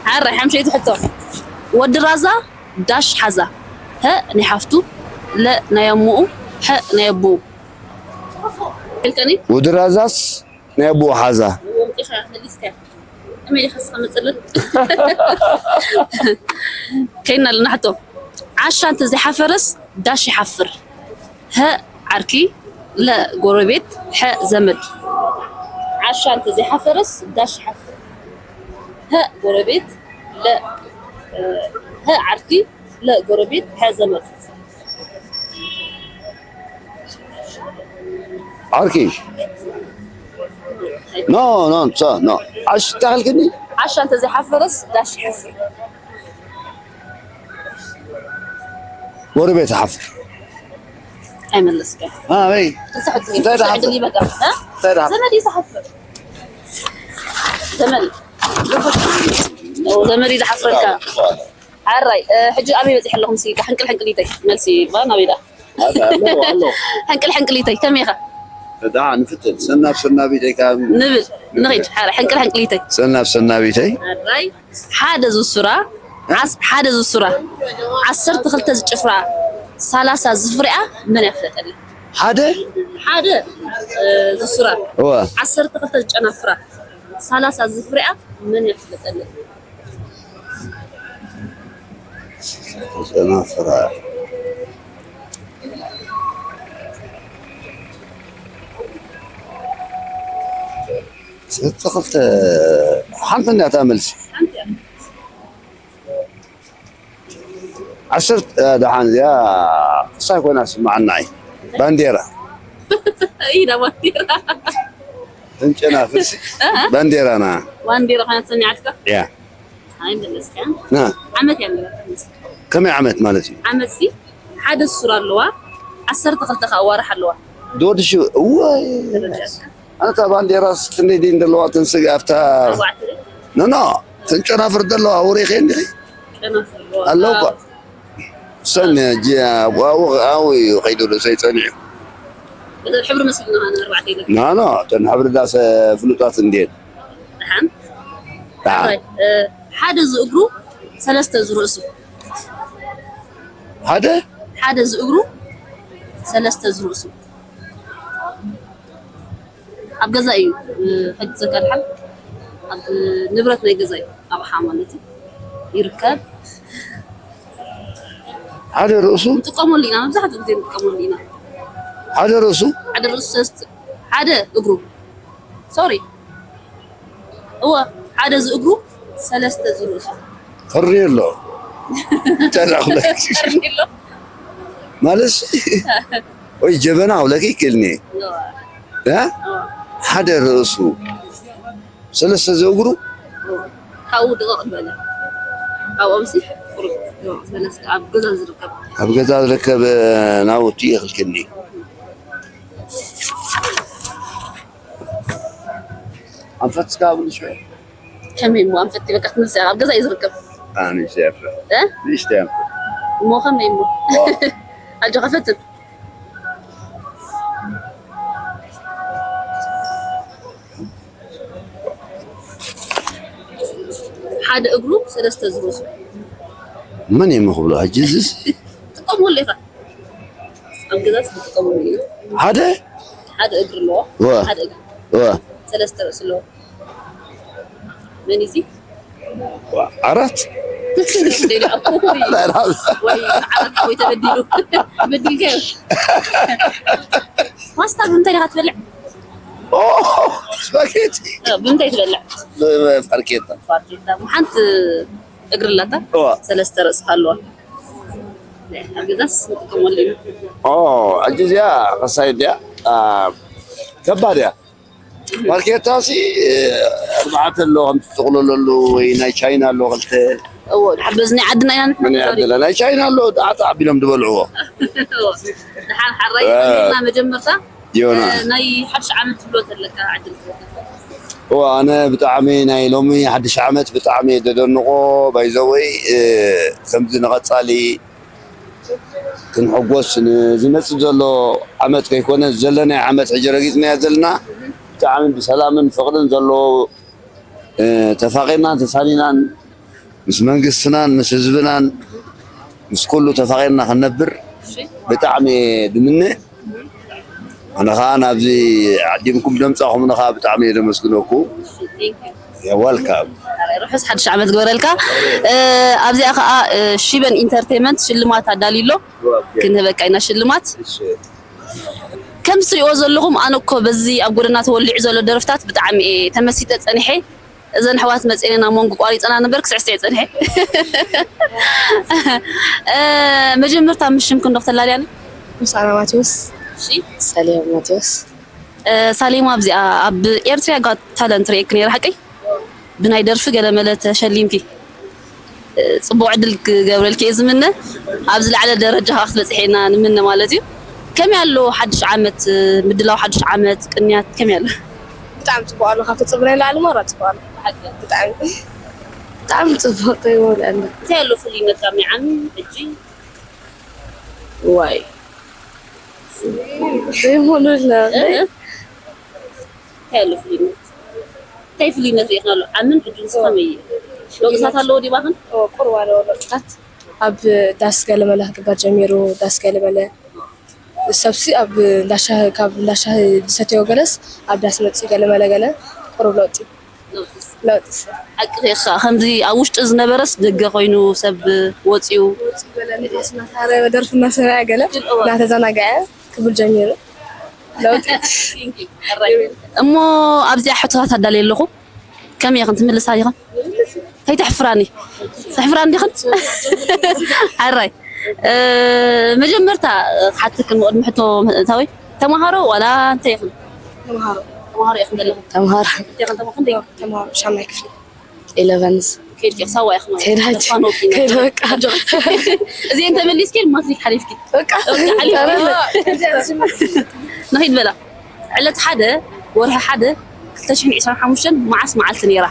ሓራይ ሓምሸይቲ ሕቶ። ወዲ ራዛ ዳሽ ሓዛ። ሀ ናይ ሓፍቱ፣ ለ ናይ ኣሙኡ፣ ሐ ናይ ኣቡኡ። ኢልከኒ? ወዲ ራዛስ ናይ ኣቡኡ ሓዛ። ወምጢኻ መሊስካ። ከመይ ኢኻ ስኻ መጸለት? ከይና ኣለና ሕቶ። ዓሻ እንተዘይሓፈረስ ዳሽ ይሓፍር። ሀ ዓርኪ፣ ለ ጎረቤት፣ ሐ ዘመድ። ዓሻ እንተዘይሓፈረስ ዳሽ ይሓፍር። ሀ ጎረቤት፣ ለ፣ ሀ ዓርኪ፣ ለ ጎረቤት፣ ሐ ዘመድ። ዓርኪ። ኖ፣ ኖ፣ ኖ። ዓሽ ታክልክኒ? ዓሻ እንተዘይሓፈረስ ዳሽ ይሓፍር። ጎረቤት ይሓፍር። ኣይመለስካን። ኣበይ? እንታይ ትሓፍር? እንታይ ትሓፍር? ዘመድ እዩ ዝሓፍር። ዘመድ። ኦ፣ ዘመድ እዩ ዝሓፍረልካ። ሓራይ፣ እ፣ ሕጂ ኣበይ በጺሐ ኣለኹም? ሲ፣ ሕንቅል ሕንቅሊተይ። መልሲ፣ ባ፣ ናበይ ደኣ? ኣሎ፣ ኣሎ። ሕንቅል ሕንቅሊተይ፣ ከመይ ኢኻ? ደኣ ንፍትን። ሰናብ ሰናቢተይ ካብ ንብል፣ ንኺድ። ሓራይ፣ ሕንቅል ሕንቅሊተይ። ሰናብ ሰናቢተይ። ሓራይ፣ ሓደ ዝሱራ፣ ዓስ-፣ ሓደ ዝሱራ፣ ዓሰርተ ክልተ ዝጭፍራ፣ ሰላሳ ዝፍሪኣ መን ያፍለጠኒ? ሓደ? ሓደ፣ እ፣ ዝሱራ፣ እወ። ዓሰርተ ክልተ ዝጨናፍራ፣ ሰላሳ ዝፍሪኣ መን ያፍለጠኒ? ጨናፍራ። ሰለስተ ክልተ ሓንቲ እንድያ እታ መልሲ። ሓንቲ እያ። ዓሰርተ፣ እ፣ ደሓን እዚኣ ክሳይ ኮይና ስማዓና እይ። ባንዴራ። እይ፣ ዳ ባንዴራ። ተንጨናፍርሲ። ኣሃ። ባንዴራና። ባንዴራ ኮይና ተሰሚዓትካ? እያ። ኣይመለስካን። ና። ዓመት እያ ነይራ። ከመይ ዓመት ማለት እዩ? ዓመት ሲ ሓደ ሱር ኣለዋ፣ ዓሰርተ ክልተ ከዓ ኣዋርሕ ኣለዋ። ዶድሹ፣ እዋይ። ተረዳእካ? ኣነ እታ ባንዴራስ ክንደይ ድየን ዘለዋ እተን ስጋ ኣብታ ኣርባዕተ ድዩ? ኖ፣ ኖ፣ እተን ጨናፍር ዘለዋ ወሬ ከየን ዲኺ? ጨናፍር ኣለዋ። ኣለዋ እኳ። ኣዎ። ሰን ጂ-፣ ኣብኡ፣ ኣብኡ እዩ ከይዱ ርእሰይ ጸኒሑ። እተን ሕብሪ መሲሉና ኣነ ኣርባዕተ ኢለን። ኖ፣ ኖ፣ እተን ሕብሪ ዳስ ፍሉጣት እንድየን። ደሓን። ደሓን። እ፣ ሓደ ዝእግሩ ሰለስተ ዝርእሱ። ሓደ ሓደ ዝእግሩ ሰለስተ ዝርእሱ። ኣብ ገዛ እዩ፣ እ፣ ሕጂ ዘጋድሓል ኣብ ንብረት ናይ ገዛ እዩ፣ ኣቕሓ ማለት እዩ። ይርከብ። ሓደ ርእሱ ንጥቀመሉ ኢና፣ መብዛሕትኡ ግዜ ንጥቀመሉ ኢና። ሓደ ርእሱ ሓደ ርእሱ ሰለስተ፣ ሓደ እግሩ፣ ሶሪ፣ እወ፣ ሓደ ዝእግሩ ሰለስተ ዝርእሱ። ክሪ ኣሎ ተላኽለክ ቀርኒ ኣሎ። ማለት ወይ ጀበና ክብለክ ይክእልኒ እወ፣ እ? እወ፣ ሓደ ርእሱ ሰለስተ ዘእግሩ እወ። ካብኡ ድቕቕ ዝበለ፣ ካብኦምሲ ቁሩብ ድቕቕ ዝበለ፣ እስከ ኣብ ገዛ ዝርከብ። ኣብ ገዛ ዝርከብ ናውቲ ይኽልክኒ ኣንፈትካ ብልሽ ከመይ እሞ ኣንፈት ይበካ ትምልስ? ኣብ ገዛ እዩ ዝርከብ። ንእሽተይ ኣንፈት እ? ንእሽተይ ኣንፈት እሞ ከመይ እሞ ኣጆኻ ፈትን። ሓደ እግሩ ሰለስተ ዝርእሱ። መን እዮም ክብሎ ሕጂ እዚስ ትጥቀመሉ ኢኻ። ኣብ ገዛስ ትጥቀመሉ ኢና። ሓደ ሓደ እግሪ ኣለዎ። ወ ሓደ እግሪ ወ ሰለስተ ርእሲ ኣለዎ። መን እዚ? ዓራት ደሊዖ። ወይ ዓራት ወይ ተበዲሉ። በዲልካዮ። ፓስታ ብምንታይ ኢኻ ትበልዕ? ስፓጌቲ እ፣ ብምንታይ ትበልዕ? ፋርኬታ ፋርኬታ። ሓንቲ እግሪ ኣላታ። እዋ ሰለስተ ርእሲ ኣለዋ። ኣብ ገዛስ ንጥቀመሉ ኢና። ኦ ሕጂ እዚኣ ከሳይ እንዲያ አ፣ ከባድ እያ ማርኬታ ሲ ኣርባዕተ ኣሎ ከም ትጥቕለለሉ ወይ ናይ ቻይና ኣሎ ክልተ እዎ፣ ድሓር በዚ ናይ ዓድና ኢና ንሕና ምን ያድለ ናይ ቻይና ኣሎ ጣዕጣ ኣቢሎም ዝበልዕዎ እዎ። ድሓር ሓራይ እ። ጀሚርና መጀመርታ ዮና እ፣ ናይ ሓድሽ ዓመት ትብሎ ዘለካ ዕድል ትወስድ። እዋ ኣነ ብጣዕሚ ናይ ሎሚ ሓድሽ ዓመት ብጣዕሚ ደደንቆ ባይዘወይ ከምዚ ንቐጻሊ ክንሕጎስ ንዝመጽእ ዘሎ ዓመት ከይኮነ ዘለናይ ዓመት ሕጂ ረጊጽናያ ዘለና ብጣዕሚ ብሰላምን ፍቕርን ዘለዎ እ፣ ተፋቒርናን ተሳኒናን ምስ መንግስትናን ምስ ህዝብናን ምስ ኩሉ ተፋቒርና ክንነብር ብጣዕሚ እየ ድምነ ኣነ ከዓ ናብዚ ዓዲምኩም ደምፃኹምኒ ከዓ ብጣዕሚ እየ ደመስግነኩም Thank you። ወልካም ርሑስ ሓድሽ ዓመት ግበረልካ። እ፣ ኣብዚኣ ከዓ እ፣ ሺበን ኢንተርቴንመንት ሽልማት ኣዳልዩ ኣሎ። ክንህበካ ኢና ሽልማት። ከም ትሪእዎ ዘለኹም ኣነ እኮ በዚ ኣብ ጎደና ተወሊዑ ዘሎ ደርፍታት ብጣዕሚ እየ ተመሲጠ ፀኒሐ። እዘን ኣሕዋት መፅኤን ናብ መንጎ ቋሪፀና ነበር ክስዕስዕ ፀኒሐ። እ፣ መጀመርታ ምስ ሽምክን ዶ ክተላልያኒ? ምሳና ማቴዎስ እሺ። ሰሊም ማቴዎስ እ፣ ሳሌማ ኣብዚኣ ኣብ ኤርትራ ጋት ታለንት ርእየኪ ነይረ ሓቀይ? ብናይ ደርፊ ገለ መለ ተሸሊምኪ። እ፣ ጽቡቕ ዕድል ክገብረልኪ እየ ዝምነ። ኣብ ዝለዓለ ደረጃ ከዓ ክትበጽሒ ኢና ንምነ ማለት እዩ። ከመይ ኣሎ ሓድሽ ዓመት፣ እ፣ ምድላው ሓድሽ ዓመት፣ ቅንያት ከመይ ኣሎ? ብጣዕሚ ጽቡቅ ኣሎ። ካብቲ ጽቡቅ ናይ ላዕሊ ማራ ጽቡቅ ኣሎ። ብጣዕሚ ብጣዕሚ ጽቡቅ ተይወል ኣሎ። እንታይ ኣሎ ፍሉይነት ካብ ናይ ዓሚ ሕጂ? ዋይ ዘይሞሉልና እ? እንታይ ኣሎ ፍሉይነት? እንታይ ፍሉይነት ርኢኽና ኣሎ? ዓምን ሕጂ ንስ ከመይ እዩ? ለውጥታት ኣለዎ ዲባኽን? ቁርብ ኣለዎ ለውጥታት። ኣብ ዳስ ገለመለ ክግበር ጀሚሩ። ዳስ ገለመለ ሰብሲ ኣብ እንዳሻሂ ካብ እንዳሻሂ ዝሰትዮ ገለስ ኣብ ዳስ መፂ ገለመለ ገለ ቁሩብ ለውጢ ለውጢ ሓቂ ኢኻ። ከምዚ ኣብ ውሽጢ ዝነበረስ ደገ ኮይኑ ሰብ ወፂኡ ወፂ ገለ ንፋስ እናተሃረበ ደርፊ እናሰምዐ ገለ እናተዘናገዐ ክብል ጀሚሩ ለውጢ እሞ ኣብዚኣ ሕቶታት ኣዳልየ ኣለኹ። ከመይ ኢኽን ትምልሳ ዲኽን? ከይተሕፍራኒ። ተሕፍራኒ ዲኽን? ሓራይ። እ፣ መጀመርታ ሓትክን ቅድሚ ሕቶ ምእታወይ ተማሃሮ ዋላ እንታይ ኢኽን? ተምሃሮ ተማሃሮ ኢኽን ዘለኽን? ተምሃሮ እንታይ ኢኽን ተማሃሮ? ክንደይ? ተምሃሮ ሻምናይ ክፍሊ ኢለቨንስ ከይድኪ ሳዋ ኢኽን ማለት ከይዳ እዩ። ተስፋ ነውኪ። ከይዳ በቃ። እዚኤን ተመሊስኪ ማትሪክ ሓሊፍኪ። በቃ ሓሊፍኪ። ንኺድ በላ። ዕለት ሓደ ወርሒ ሓደ ክልተ ሽሕን ዕስራን ሓሙሽተን መዓስ መዓልቲ ነይራ?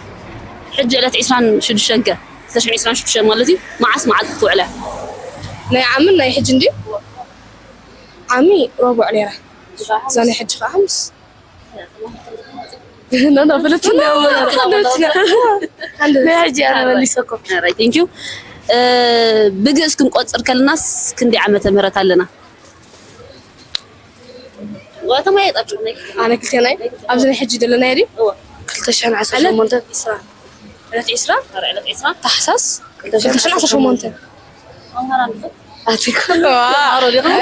ሕጂ ዕለት ዕስራን ሽዱሽተን ከ? ክልተ ሽሕን ዕስራን ሽዱሽተን ማለት እዩ። መዓስ መዓልቲ ክትውዕላ? ናይ ዓምን ናይ ሕጂ እንዲ ዓሚ ረቡዕ ነይራ። እዛ ናይ ሕጂ ከዓ ሓሙስ ኖ ኖ ፍልት እንዳበለ ናይ ሕጂ ኣነ መሊሰኩም። Alright, thank you. ብግእዝ ክንቆፅር ከለናስ ክንደይ ዓመተ ምህረት ኣለና? ወተማ የጣጥሩ ነይ ኣነ ክልቴናይ ኣብዚ ናይ ሕጂ ዘለና የዲ እወ ክልተ ሽሕን ዓሰርተ ሸሞንተን ዕስራ ዕለት ዕስራ ዕለት ዕስራ ታሕሳስ ክልተ ሽሕን ዓሰርተ ሸሞንተን መምህራን ዲኹም? ኣቲኩ ተምሃሮ ዲኹም?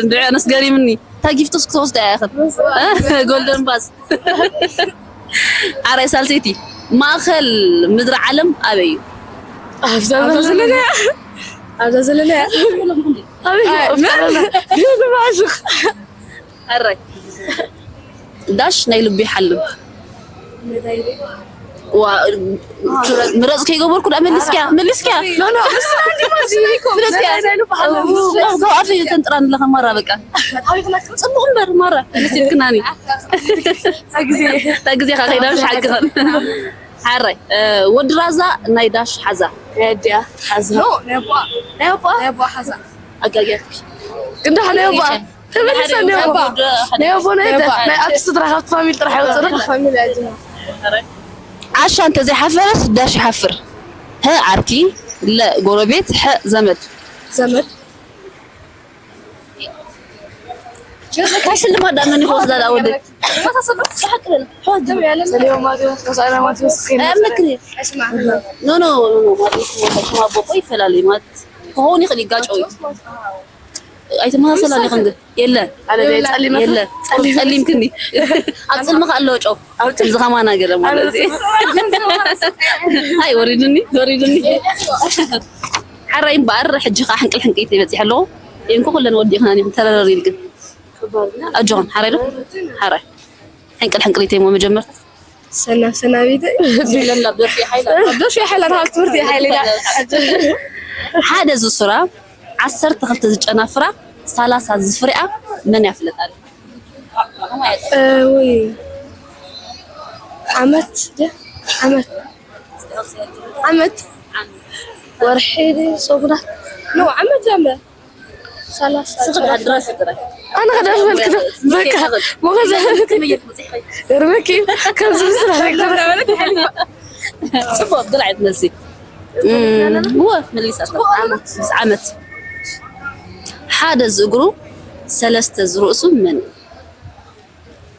እንድዒ ኣነስ ገሪምኒ። እታ ጊፍትስ ክትወስዳ እያ ኢኽን። ጎልደን ባስ። ሓራይ ሳልሰይቲ፣ ማእኸል ምድሪ ዓለም ኣበይ እዩ? ኣብዛ ዘለና ኣብዛ ዘለና ኣበይ ዲዩ ግባሽኽ ሕራይ ዳሽ ናይ ልቡ ይሓልም። ዋ ምረፅ ከይገበርኩ ዳ መሊስኪያ መሊስኪያ። ፍለጥያ ካብኣፍ ተንጥራን ኣለኻ ማራ በቃ። ፅቡቕ እምበር ማራ መሲልክናኒ። እታ ግዜኻ ከይዳ ምሽ ሓቅኽን። ሓራይ ወዲ ራዛ ናይ ዳሽ ሓዛ የዲያ ሓዛ ናይ ኣቦኣ ሓዛ ኣጋጊያትኪ ግን ደሓ ናይ ኣቦኣ ተመሊሳ ናይ ኣቦኣ ናይ ኣቦ ናይ ኣደ ናይ ኣብቲ ስድራ ካብቲ ፋሚሊ ጥራሕ ይወፅእ። ፋሚሊ ኣጅና ዓሻ እንተዘይሓፈረስ ዳሽ ይሓፍር። ሀ ዓርኪ፣ ለ ጎረቤት፣ ሐ ዘመድ። ዘመድ ካብ ሽልማት ዳ መን ይኸወስ ዳዳ ወደይ? ሰሊሆ ማቴዎስ ከሳእና ማቴዎስ ኣያምልክን እዩ። ኖ ኖ ኖ ኖ ማለት ሽማ ኣቦ እኮ ይፈላለዩ ማለት ክኸውን ይኽእል ይጋጨው እዩ። ኣይተመሳሰላን ኢኽን ግን የለን ኣለ ጸሊመ የለ ጸሊም ክንዲ ኣብ ጽልሚ ከ ኣለዎ ጨው ከምዚ ከማና ገለ ማለት እዩ። ኣይ ወሪድኒ ወሪድኒ። ሓራይ እምበኣር ሕጂ ከዓ ሕንቅል ሕንቅይተይ በፂሐ ኣለዎ። እንኮ ኩለን ወዲእኽና ኒኽን ተረረር ኢል ግን ኣጆኽን ሓራይ ዶ ሓራይ ሕንቅል ሕንቅሊተይ ሞ መጀመርታ ሰናብ ሰናቢተ ለላ ብደርፊ ሓይላ ኣብ ደርፊ ሓይላ ካብ ትምህርቲ ሓይላ ሓደ ዝሱራ ዓሰርተ ክልተ ዝጨናፍራ ሰላሳ ዝፍሪኣ መን ያፍለጣል? ወይ ዓመት ደ ዓመት ዓመት ወርሒ ደ ሰጉራ ኖ ዓመት ያለ ሰላሳ ስኽዳ ድረስ ጥራይ ኣነ ከዳሽ መልክ በቃ ሞኸዘ ገርመኪ ከምዚ ምስራ ጽቡቅ ግልዓት መልሲ እወ መሊሳ ዓመት ምስ ዓመት ሓደ ዝእግሩ ሰለስተ ዝርእሱ መን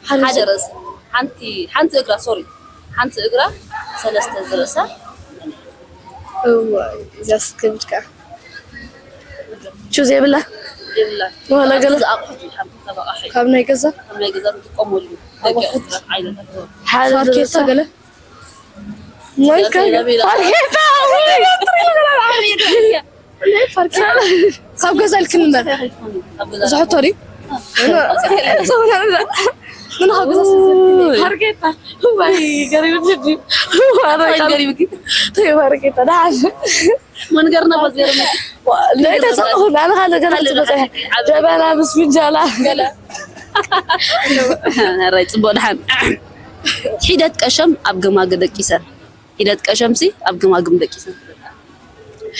ሓደ ርእሲ ሓንቲ ሓንቲ እግራ ሶሪ ሓንቲ እግራ ሰለስተ ዝርእሳ እዋ እዛስ ከብድካ ቹዝ የብላ የብላ ወላ ገለ ዝኣቑሑት ሓንቲ ተባቃሒ ካብ ናይ ገዛ ካብ ናይ ገዛ ትጥቀመሉ ደቂ ኣንስትዮ ዓይነታት ሓደ ፋርኬታ ገለ መንከ ፋርኬታ ካብ ገዛ ልክን እምበር ዝሕቶ ድዩ ምን ካብ ገዛ ፋርኬታ ወይ ገሪብት ፋርኬታ ደሓን መንገርና በዘርመ እንታይ ተሰምኹ ናለ ካልእ ገለ ክትበፅሐ ጀበና ምስ ፍንጃላ ራይ ፅቡቅ ደሓን ሒደት ቀሸም ኣብ ገማገ ደቂሰን ሒደት ቀሸምሲ ኣብ ገማግም ደቂሰን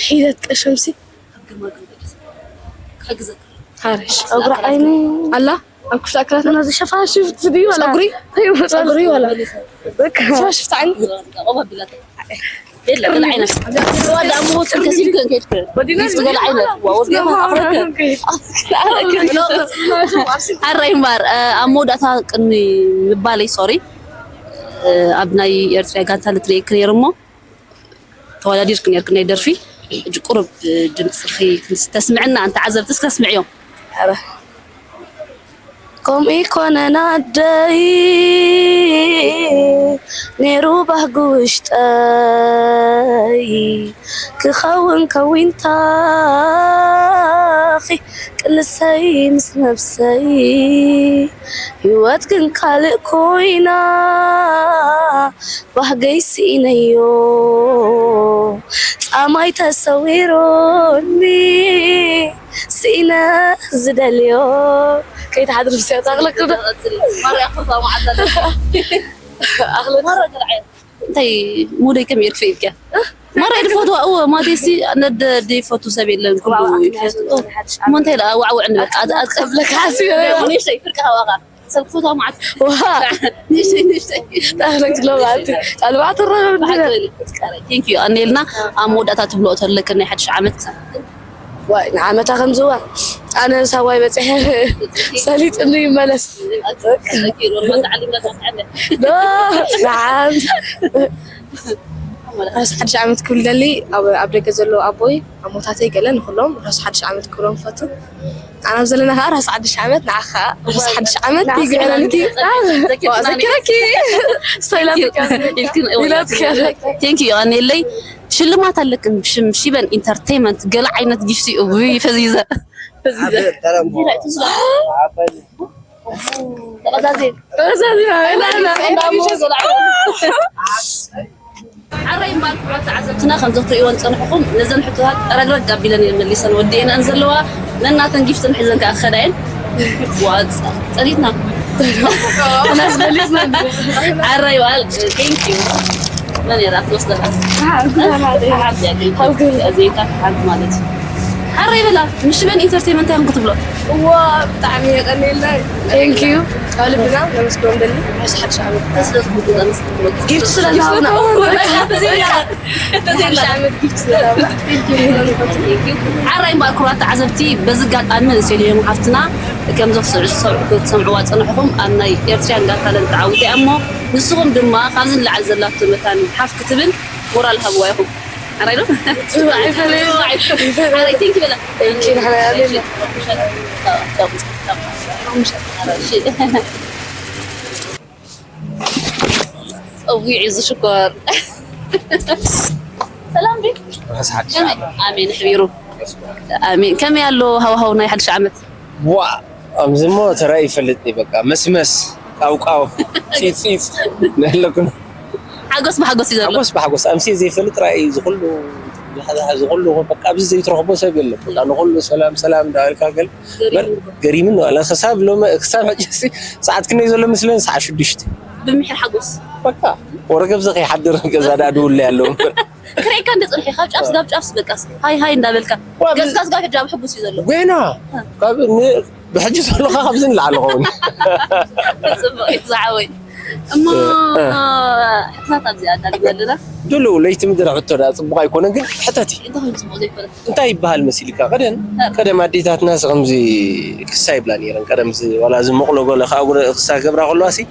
ሒደት ቀሸምሲ ክሕግዘካ ሓረሽ ፀጉሪ ዓይኒ ኣላ ኣብ ክፍቲ ኣካላት እና ዝሸፋሽፍት ድዩ ወላ ፀጉሪ ፀጉሪ ወላ በቃ ሸፋሽፍት ዓይኒ ኣራይ እምበር ኣብ መወዳእታ ቅድሚ ምባለይ ሶሪ ኣብ ናይ ኤርትራ ጋንታ ልትርእየክ ነይሩ እሞ ተወዳዲርክ ነይርክ ናይ ደርፊ ሕጂ ቁሩብ ድምፅኺ ተስምዕና እንተ ዓዘብቲ እስከ ኣስምዕዮም ከምኡ ይኮነን ኣደይ ነይሩ ባህጊ ውሽጠይ ክኸውን ከዊንታኺ ቅልሰይ ምስ ነብሰይ ህይወት ግን ካልእ ኮይና ባህገይ ስኢነዮ ጻማይ ተሰዊሩኒ ስኢነ ዝደልዮ ከይትሓድር ብስያት ኣኽለክዶ እንታይ ሙደይ ከም ኢርክ ኢልካ ማራ ድፈትዋ እወ ማቴሲ ነደ ድፈቱ ሰብ የለን ኩሉ ይፈቱ እሞ እንታይ ደኣ ዋዕውዕ ንበል ክብለካ ሓሲበ ፍርቂ ሃዋኻ ሰብ ክፈትዋ ማለት እዩ። ዋ ንእሽተይ ንእሽተይ ታረክ ሎ ማለት ቃልባ ትረረብ ቴንክ ዩ ኣኔልና። ኣብ መወዳእታ ትብሎ ተለክ ናይ ሓድሽ ዓመት ዋይ ንዓመታ ከምዝዋ ኣነ ሳዋይ በፂሐ ሰሊጥኒ ይመለስ ዶ ንዓም ራስ ሓድሽ ዓመት ክብል ደሊ ኣብ ኣብ ደገ ዘለዉ ኣቦይ ኣሞታተይ ገለ ንኩሎም ራስ ሓድሽ ዓመት ክብሎም ፈቱ ኣና ዘለና ከዓ ራስ ሓድሽ ዓመት ንዓኻ ራስ ሓድሽ ዓመት ይግበረልኪ ዘኪረኪ ሰይላት ቴንክ ዩ ኣኔለይ ሽልማት ኣለክን ብሽም ሺበን ኢንተርቴይመንት ገለ ዓይነት ጊፍቲ እዩ ውይ ፈዚዘ ዓራይ እምበኣር ክቡራት ተዓዘብትና ከምዚ ክትርእይወን ዝፀንሕኹም ነዘን ሕቶታት ረግረግ ኣቢለን እየን መሊሰን ወዲአናን ዘለዋ ነናተን ጊፍትን ሒዘን ከዓ ክኸዳ እየን ዋፅ ፀኒትና ናስ መሊስና ዓራይ በዓል ቴንክ ዩ መን እያ ክትወስደና ሓንቲ እያ ዘይካ ሓንቲ ማለት እዩ ዓራይ በላ ምሽበን ኢንተርቴይመንት እዮም ክትብሎ እዋ ብጣዕሚ የቀኒልና ቴንክ ዩ ካብ ልብና ነመስግኖም ደሊ ራስ ሓድሽ ዓመት ጊፍት ስለዝሃብና ሓድሽ ዓመት ጊፍት ስለዝሃብና ዓራይ እምበኣር ክቡራት ተዓዘብቲ በዚ ኣጋጣሚ ንሴልዮም ሓፍትና ከም ክትሰምዕዋ ፀንሕኹም ኣብ ናይ ኤርትሪያን ጋት ታለንት ተዓዊታ እያ እሞ ንስኹም ድማ ካብዚ ንላዕሊ ዘላቶ መታን ሓፍ ክትብል ሞራል ሃብዋ ኢኹም ዓራይ ዶ ዓራይ ቴንክ በላ ቴንክ ዩ ንሕና ኣለና እዊ እዚ ሽኮር ሰላም ዲ ራስ ሓድሽ ከመይ ኣሜን ሕቢሩ ኣሜን ከመይ ኣሎ ሃዋሃው ናይ ሓድሽ ዓመት ዋ ኣብዚ ሞ ተራእዩ ይፈልጥ እዩ በቃ መስመስ ቃውቃው ፂፅፅ ነለኩን ሓጎስ ብሓጎስ እዩ ዘሎ ሓጎስ ብሓጎስ ኣምሲ ዘይፈልጥ ራእይ ዝኩሉ ዝኩሉ በቃ ኣብዚ ዘይትረኽቦ ሰብ የለን በቃ ንኩሉ ሰላም ሰላም እንዳበልካ ገል ገሪምን ዋላ ክሳብ ሎሚ ክሳብ ሕጂ ሲ ሰዓት ክንደይ ዘሎ መስለን ሰዓት ሽዱሽተ ብምሒር ሓጎስ በቃ ወረገብ ዘኸ ይሓድር ገዛ ዳድውለ ያለው ክርእየካ እንደ ፅንሒ ካብ ጫፍ ስጋብ ጫፍ ስበቃስ ሃይ ሃይ እንዳበልካ ገዝካ ስጋብ ሕጂ ኣብ ሕጉስ እዩ ዘሎ ጎይና ካብ ን- ብሕጂ ዘለካ ካብዚ ንላዕሊ ኸውን ፅቡቅ እዩ ዝዓወይ እሞ ሕትናት ኣብዚኣ ኣዳልዩ ኣለና ድሉ ለይቲ ምድረ ሕቶ ዳ ፅቡቅ ኣይኮነን ግን ሕተቲ እንታይ ኮይኑ ፅቡቅ ዘይኮነ እንታይ ይበሃል መሲልካ ቀደም ቀደም ኣዴታትና ሲ ከምዚ ክሳ ይብላ ነይረን ቀደም ዚ- ዋላ እዚ መቕሎ ገለ ከዓ ጉረ- ክሳ ገብራ ከለዋ ሲ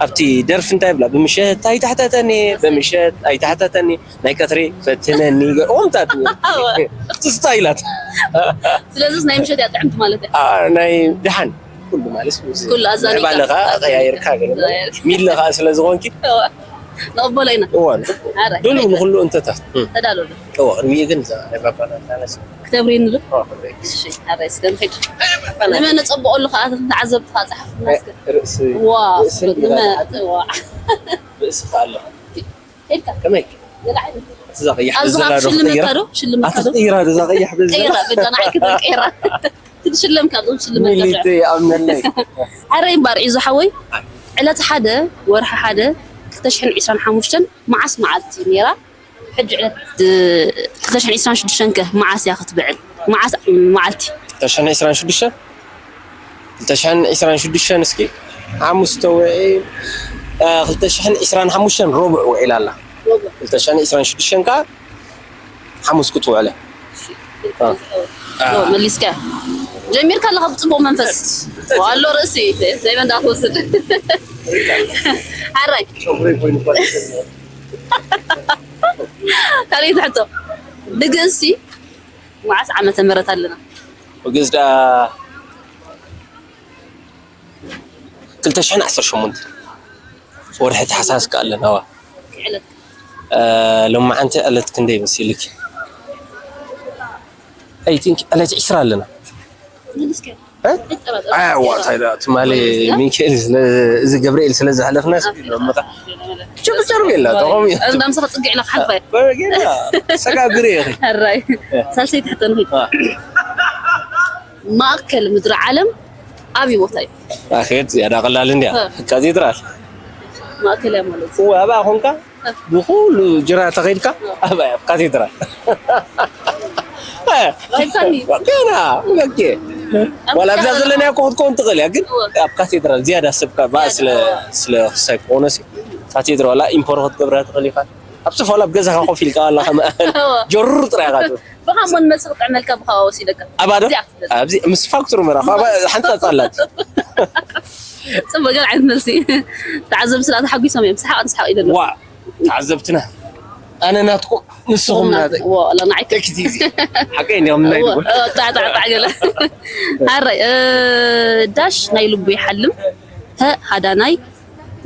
ኣብቲ ደርፊ እንታይ ይብላ ብምሸት ኣይተሕተተኒ ብምሸት ኣይተሕተተኒ ናይ ቀትሪ ፈትነኒ ገርኦምታት እቲ ስታይላት ስለዚ ናይ ምሸት እያ ጥዕምቲ ማለት እያ ናይ ድሓን ኩሉ ማለት ኩሉ ኣዛኒካ ባለካ ቀያይርካ ገለ ሚለ ከዓ ስለ ዝኾንኪ ንቕበሎ ኢና እዋን ኣረ ድሉ ንኩሉ እንተታት ተዳለሉ እዋ ቅድሚኡ ግን እዛ ናይ ባባና ታነስ ክተብሪኒ ዶ ኣረ እስከ ንሕድ ንመን ነፀብቐሉ ከዓ ተዓዘብቲ ከዓ ፀሓፍ ናስከ ርእሲ ዋ ርእሲ ንመን ዋ ርእስኻ ኣሎ ሄድካ ከመይ ገለ ዓይነት እዛ ቀያሕ ኣብዚ ዘላ ካብ ዶ ሽልመካ ትቀይራ ዶ ሽልመካ ዶ ኣትትቀይራ እዛ ቀያሕ በዚ ቀይራ በጃ ንዓይ ክትብል ቀይራ ትሽለም ካብዞም ሽልመካ ሚሊት ይኣምነለይ ዓረ ይምባር እዩ ዝሓወይ ዕለት ሓደ ወርሒ ሓደ ክልተ ሽሕን ዕስራን ሓሙሽተን መዓስ መዓልቲ ነይራ ሕጂ ዕለት ክልተ ሽሕን ዕስራን ሽዱሽተን ከ መዓስ እያ ክትብዕል መዓስ መዓልቲ ክልተ ሽሕን ዕስራን ሽዱሽተን ክልተ ሽሕን ዕስራን ሽዱሽተን እስኪ ሓሙስ ተውዒ ክልተ ሽሕን ዕስራን ሓሙሽተን ረቡዕ ውዒላ ኣላ ክልተ ሽሕን ዕስራን ሽዱሽተን ከዓ ሓሙስ ክትውዕለ መሊስካ ጀሚርካ ኣለካ ብፅቡቅ መንፈስ ኣሎ ርእሲ ዘይበንዳ ክወስድ ሓራይ ካልእ ትሕቶ ብግእሲ መዓስ ዓመተ ምህረት ኣለና ብግእስ ደኣ ክልተ ሽሕን ዓሰርተ ሸሞንተ ወርሒ ተሓሳስ ከኣ ኣለና ዋ ሎማዓንቲ ዕለት ክንደይ መሲልኪ I think ዕለት ዕስራ ኣለና መሊስካ ኣዋ እንታይ ደኣ ትማሊ ሚካኤል ስለ እዚ ገብርኤል ስለ ዘሕለፍና ስቢሎ መጣ ጭብጨሩ የላ ተቆም እዩ እንዳምሳ ክፅግዕ ኢላ ክሓልፋ ሰጋግር እየ ሕራይ ሳልሰይ ትሕተ ንሂድ ማእከል ምድሪ ዓለም ኣብይ ቦታ እዩ ኣኼት ዝያዳ ቀላል እንድያ ካቴድራል ማእከል እያ ማለት እወ ኣብኣ ኮንካ ብኩሉ ጅራ ተኸይድካ ኣብኣ እያ ካቴድራል ኣይብካኒ ገና በጌ ዋላ ኣብዛ ዘለና እኮ ክትከውን ትኽእል እያ፣ ግን ኣብ ካቴድራል ዝያዳ ሰብ ካብ ስለ ስለ ክሳይ ክኾነ ሲ ካቴድራል ዋላ ኢምፖሮ ክትገብራ ትኽእል ኢኻ። ኣብ ሶፋ ኣብ ገዛኻ ኮፍ ኢልካ ዋላ ከም ጀሩር ጥራይ ኢኻ ትብል። ብኻሞን መስኽ ጥዕመልካ ብኻ ወሲደካ። ኣባዶ ኣብዚ ምስ ፋክቱር ምራ ሓንጻጽ ኣላት። ጽቡቅ ገለ ዓይነት መልሲ። ተዓዘብቲ ስለ ተሓጒሶም እዮም። ሰሓቕ ንስሓቕ ኢደሎ። ዋ ተዓዘብትና ኣነ ናትኩም ንስኹም ናተይ። ወላ ንዓይ ተኪቲ እዚ ሓቀይ እንዲኹም ናይ ድጎ ጣዕጣዕጣዕ ገለ። ሓራይ ዳሽ ናይ ልቡ ይሓልም። ሀ ሃዳናይ።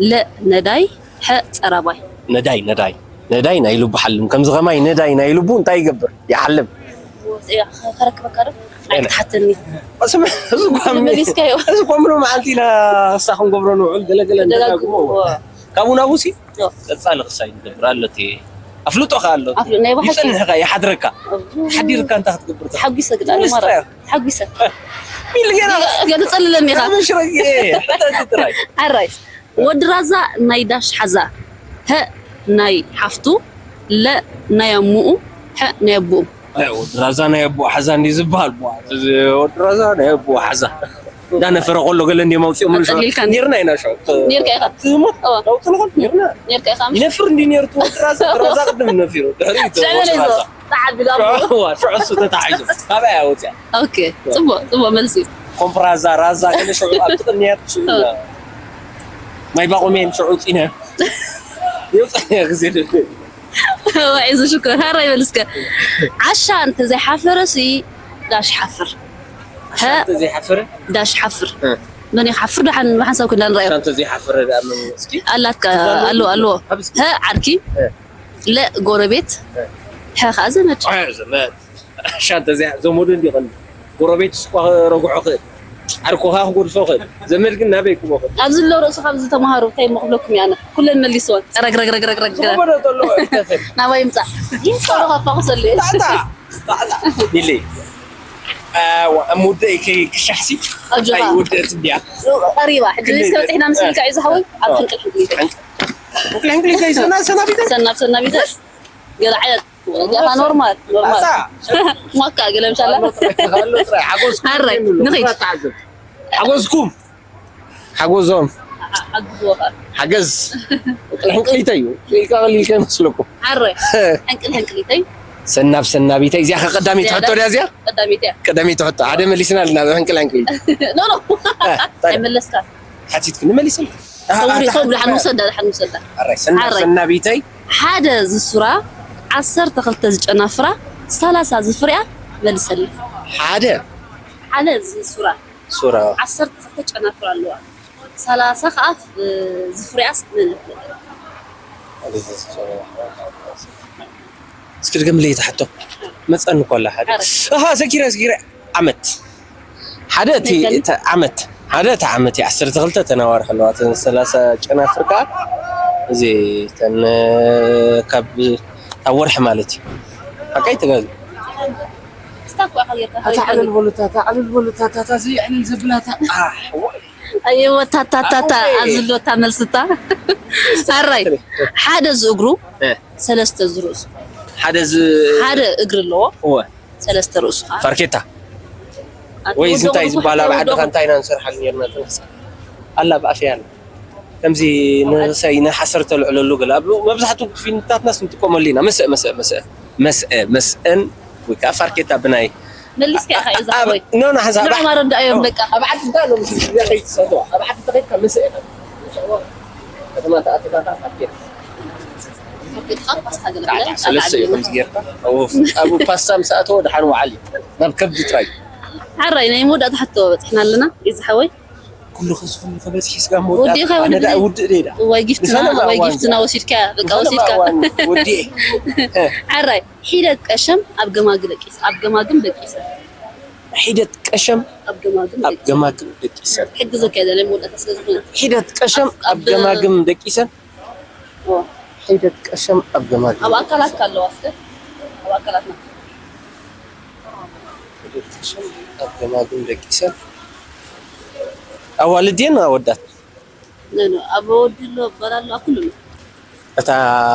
ለ ነዳይ። ሐ ጸራባይ። ነዳይ ነዳይ ነዳይ ናይ ልቡ ሓልም ከምዚ ከማይ ነዳይ ናይ ልቡ እንታይ ይገብር ይሓልም። ከረክበካ ዶ ኣይትሓተኒ። እዚ ኳሚ መሊስካዮ። እዚ ኳሚ ሎ መዓልቲ ኢና ክሳ ክንገብሮ ንውዕል ገለገለ እንደጋግሞ ካብኡ ናብኡ ሲ ቀጻሊ ክሳይ ንገብር ኣሎ እቲ ኣፍልጦ ከ ኣሎ ኣፍልጦ ናይ ባሕሪ። ይጸንሕካ ይሓድረካ ሓዲርካ እንታይ ክትገብር ትኽእል? ሓጒሰ ግዳ ትምስጥር እያ። ሓጒሰ ሚል ገና ገ- ትጸልለኒ ኢኻ መሽረግ ሕተቲ ጥራይ ኣራይ ወዲ ራዛ ናይ ዳሽ ሓዛ። ሀ ናይ ሓፍቱ። ለ ናይ ኣሙኡ። ሐ ናይ ኣቡኡ። ኣይ፣ ወዲ ራዛ ናይ ኣቦ ሓዛ እንዲ ዝበሃል ቧ ወዲ ራዛ ናይ ኣቦ ሓዛ እንዳነፈረ ከሎ ገለ እንዲም ኣውፅኦም ኣፀሊልካ እንዲ- ኔርና ኢና ሸ ኔርካ ኢኻ። ትሞት ኣዎ። ለውጥልኹም ኔርና ኔርካ ኢኻ። ይነፍር እንዲ ኔሩ እቲ ወዲ ራዛ እቲ ራዛ ቅድም ነፊሩ ድሕሪ እቲ ሽዕለ ወዲ ራዛ ተዓቢሉ ኣቦ። ሽዑ እሱ ተታሒዙ ካበይ ኣውፅያ ኦኬ ፅቡቅ ፅቡቅ መልሲ። ኮምፕራዛ ራዛ ገለ ሽዑ ኣብቲ ቅድሚያት ሽዑ ማይ ባቑሜን ሽዑ ውፂና ይውፃ ግዜ ዋዒ ዝሽኮር ሃራ ይበል እስከ። ዓሻ እንተዘይሓፈረ ሲ ዳሽ ሓፍር። ሀ ዘይሓፈረ ዳሽ ሓፍር። መን ይሓፍር ደሓን ብሓንሳብ ክንዳ ንራዮ። እንተ ዘይሓፈረ ደኣ መን እስኪ ኣላትካ ኣሎ ኣሎ። ሀ ዓርኪ። ለ ጎረቤት። ሐ ከዓ ዘመድ። ዘመድ ሻንተ እዚኣ ዘመዱ እንዲ ቀንዲ ጎረቤት ስኳ ረጉሖ ክእል ዓርኩኻ ክጎድፎ ክእል ዘመድ ግን ናበይ ክቦ ክእል ኣብዚ ኣሎ ርእሱ ካብ ዝተምሃሩ እንታይ እሞ ክብለኩም እየ ኣነ ኩለን መሊስወን ረግረግረግረግረግ ዘመዶ ዘሎ እተፈል ናባይ ይምፃእ ይምፃእ ዶ ካፋ ክሰሉ እየ ጣዕጣ ጣዕጣ ኢለ እሞ ወደይ ከይክሻሕሲ ኣጆኻ። እንታይ ወደት እንዲያ ቀሪባ ሕጂ እስከ በፂሕና ምስልካ እዩ ዝሓወይ ኣብ ሕንቅል ሕንቅል ይበል ሕንቅል ሕንቅል እንታይ ሰና ሰናቢተ ሰናብ ሰናቢተ ገለ ዓይነት እዚኣኻ ኖርማል ኖርማል ኣታ ሞካ ገለ ምሻላ ኣሎ ጥራይ፣ ኣሎ ጥራይ። ሓጎስኩም ሓራይ፣ ከይኑ፣ ንኺድ። ክቡራት ተዓዘብቲ። ሓጎስኩም። ሓጎዞም። ሓግዝዎ ኸኣ። ሓገዝ። ሕንቅሊተይ እዩ። ኢልካ ቀሊል ከይመስለኩም። ሓራይ። ሕንቅል ሕንቅሊተይ። ሰናብ ሰናቢተይ። እዚኣ ኸ ቀዳመይቲ ዝያዳ? ሕቶ ድያ እዚኣ? ቀዳመይቲ እያ። ቀዳመይቲ ሕቶ። ሓደ መሊስና ኣለና፣ ብሕንቅል ሕንቅሊት። ኖ፣ ኖ። እ፣ ታዲያ? ኣይመለስካን። ሓቲትክኒ፣ መሊስና። ሰውሪ፣ ኣታ፣ ሰው፣ ኣታ፣ ደሓን ውሰዳ፣ ደሓን ውሰዳ። ኣራይ፣ ሰና-፣ ሓራይ። ሰናቢተይ። ሓደ ዝሱራ፣ ዓሰርተ ክልተ ዝጨናፍራ፣ ሰላሳ ዝፍርያ መልሰለይ። ሓደ። ሓደ ዝሱራ። ሱራ። ዓሰርተ ክልተ ጨናፍራ ኣለዋ። ሰላሳ ከኣ፣ እ፣ ዝፍርያስ መን ይፍለጥ? እስኪ ድገምለይ እታ ሕቶ። መጸኒ እኮ ኣላ ሓደ። ኣረ። ኣሃ፣ ሰኪረ፣ ሰኪረ። ዓመት። ሓደ እቲ፣ ነይተን? እቲ ዓመት። ሓደ እቲ ዓመት እዩ። ዓሰርተ ክልተ ተናዋርሕ ኣለዋ። እተን ሰላሳ ጨናፍር ከኣ፣ እዚ፣ እተን፣ ካብ፣ ካብ ወርሒ ማለት እዩ። ሓቀይ ተጋጊ። ስታክ እኮ ኢኻ ጌርካ፣ ኣታ ሓበሬታ ዓለል በሉ፣ ኣታ ዓለል በሉ፣ ኣታ፣ ኣታ፣ ኣታ፣ እዚ ዕልል ዘብላታ። ኣሕ፣ ወይ። ኣየወ፣ ታታታታ፣ ኣሕወይ። ኣብዚ ሎታ መልስታ። ኣራይ፣ ሓደ ዝእግሩ፣ እ። ሰለስተ ዝርእሱ። ሓደ ዝ-፣ ሓደ እግሪ ኣለዎ፣ እወ። ሰለስተ ርእሱ ኸዓ። ፋርኬታ። ኣቲ ወይ ወዲ እንታይ ወዲ ዝበሃል ኣብ ወዲ ዓድኻ ወዲ እንታይ ኢና ንሰርሓሉ ነርና? ጥንቅስ። ኣላ ብኣፍያ ኣላ። ከምዚ ንርእሰይ ንሓሰር ተልዕለሉ ገለ። ኣብ መብዛሕትኡ ክፊልምታትናስ ንጥቀመሉ ኢና። መስአ፣ መስአ፣ መስአ። መስአ፣ መስአን ወይ ከዓ ፋርኬታ ብናይ መሊስካ ኢኻ እዩ ኣብ-፣ ዝሓወይ። ኖ፣ ኖ፣ ሓንሳብ ንዕኦም ኣረዳእዮም በቃ። ኣብ ዓዲ እንታይ ኣሎ? ምስ እዚኣ ከይትሰዶ። ኣብ ዓዲ ተኸይድካ መስአ ኢኻ። ከተማ ተኣቲኻ ፋርኬታ። ፋርኬታ ፓስታ ገለ ጣዕጣዕ ገለ ሰለስተ እዩ ከምዚ ጌርካ። ኣብ፣ ኣብ ፓስታ ምስ ኣተወ ደሓን ወዓል እዩ። ናብ ከብዲ ጥራይ። ሓራይ ናይ መወዳእታ ሕቶ በፂሕና ኣለና። እዩ ዝሓወይ። ኩሉ ከዚ ኩሉ ከበፅሒ ስጋ መወዳእታ። ወዲእኻ ኣነ ወዲ ደኣ ውድእ ደይ ደኣ። እዋይ ጊፍትና፣ ንፈለማ እዋይ እዋን ጊፍትና ዝኣ-፣ ወሲድካ፣ በቃ ንፈለማ ወሲድካ። እዋን ወዲኤ። ሓራይ ሒደት ቀሸም ኣብ ገማግም ደቂሰ፣ ኣብ ገማግም ደቂሰ። ሒደት ቀሸም ኣብ ገማግም ኣብ ደቂሰ። ገማግም ደቂሰ። ሕግዘካ እየ፣ ናይ መወዳእታ ስለ ዝኾነ። ሒደት ቀሸም ኣብ ኣብ ገማግም ደቂሰ። ኦ። ሒደት ቀሸም ኣብ ገማግም ኣብ ደቂሰ። ኣካላትካ ኣለዋ እስከ? ኣብ ኣካላትና። ሒደት ቀሸም ኣብ ገማግም ደቂሰ። ኣዋልድ ድየን ኣወዳት? ኖ፣ ኖ፣ ኣብ ወዲ ኣሎ፣ ጓል ኣሎ፣ ኣብ ኩሉ ኣሎ። እታ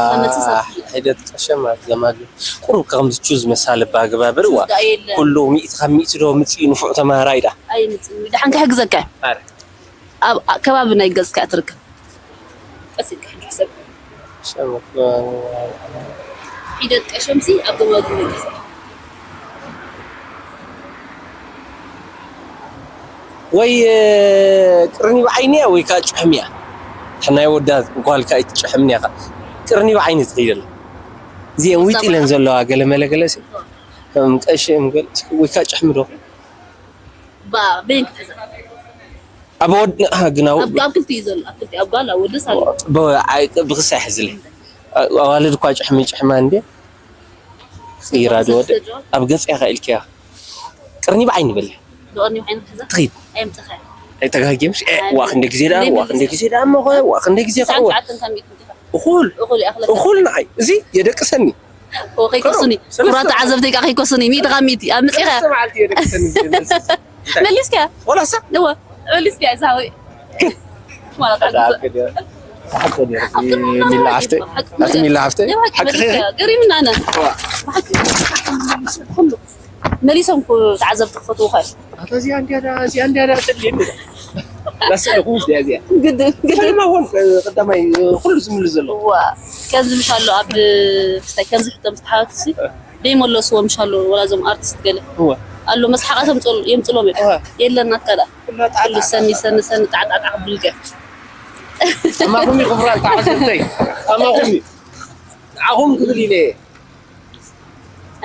ካብ መልሲ ሳብ ሒደት ቀሸም ኣብ ዘማግብ ቁሩብ ከምዚ ቹዝ መሳልባ ግባብር ዋ። ቹዝ ደኣ የለን። ኩሉ ሚእቲ ካብ ሚእቲ ዶ ምጽኢ ንፉዕ ተማሃራይ ዳ? ኣይምጽእን። ደሓን ክሕግዘካ እየ። ኣረ። ኣብ ከባቢ ናይ ገጽካ እያ ትርከብ። ቀስ ኢልካ ሕጂ ሕሰብ። ሸም-፣ ሒደት ቀሸምሲ ኣብ ገማግም ናይ ገጽካ። ወይ፣ እ፣ ቅርኒ ብዓይኒ እያ ወይ ከዓ ጭሕሚ እያ። ናይ ወዳት ጓል ከዓ ኣይትጭሕምን እያ ከዓ። ቅርኒ ብዓይኒ ትኽይደላ። እዚአን ዊጥ ኢለን ዘለዋ ገለ መለ ገለ ሲ። ከም ቀሺ እዮም ገለ ወይ ከዓ ጭሕሚ ዶ? ባ-፣ በይን ክትሕዛ። ኣብ ወድ-፣ ኣሃ፣ ግን ኣብ ኣብ፣ ኣብ ክልቲኡ ዘሎ፣ ኣብ ክልቲኡ፣ ኣብ ጓል፣ ኣብ ወድስ ኣሎ። ብ-፣ ኣይ፣ ብክሳ ይሕዝለይ። ኣዋልድ እኳ ጭሕሚ ጭሕማ እንዴ? ይራ ዶ ወደ? ኣብ ገጽ ኢኻ ኢልክያ። ቅርኒ ብዓይኒ በለ። ብቕርኒ ብዓይኒ ክትሕዛ? ትኺድ። ኣየምጽኻያ። ኣይተጋግየምሽ? እ፣ ኣይ፣ ዋ ክንደ ግዜ ደኣ፣ እንዴ ዋ ክንደ ግዜ ደኣ እሞ ኸ፣ ዋ ክንደ ግዜ ኸ፣ ዋ። ትስዓን ትሽዓተን ካብ ሚእቲ እንዲኻ። እኹል። እኹል ይኣኽለካ። እኹል ንዓይ። እዚ የደቅሰኒ። ኦ፣ ከይኮስኒ። ሰለስተ ክቡራት ተዓዘብቲ ከይኮስኒ። ሚእቲ ካብ ሚእቲ። ኣብ ምጽኻ። ሰለስተ መዓልቲ የደቅሰኒ እዚ መልሲ። መሊስካ? ወላሳ? እወ፣ መሊስካ፣ እዛ ወይ። ማለት ኣታ ኣግዘ-፣ ኣግደ-፣ ሓቂ ድዩ? ኣቲ ሚላ ሓፍተይ? ኣቲ ሚላ ሓፍተይ? እወ፣ ሓቂ መሊስካ። ኸይሪ? ገሪምና ኣነ። እዋ። ብሓቂ ኩሉ። መሊሶም ኩ-፣ ተዓዘብቲ ክፈትዉኻ እዮም። ኣታ እዚኣ እንድያ ዳ-፣ እዚኣ እንድያ ዳ-፣ ትድልየኒ። ላስለኹ እዚኣ፣ እዚኣ። ግድን፣ ግድን። ፈለማ እውን ቀዳማይ ኩሉ ዝምልስ ዘሎ። እዋ፣ ከምዚ ምሽ ኣሎ ኣብ፣ ክስታይ ከምዚ ሕቶ ምስ ተሓዋትሲ፣ እ። ደይመለስዎ ምሽ ኣሎ፣ ወላ እዞም ኣርቲስት ገለ። እዋ። ኣሎ መስሓቓቶም ጸል-፣ የምጽሎም እዮም። እዋ። የለን ናትካ ደኣ። ኩላ ጣዕላ፣ ኩሉ ሰኒ፣ ጣዕላ፣ ሰኒ፣ ጣዕላ። ሰኒ፣ ጣዕላ፣ ጣዕላ ክብልከ። ከማኹም ይኽብራ ተዓዘብተይ። ከማኹም እዩ። ንዓኹም ክብል ኢለ እየ።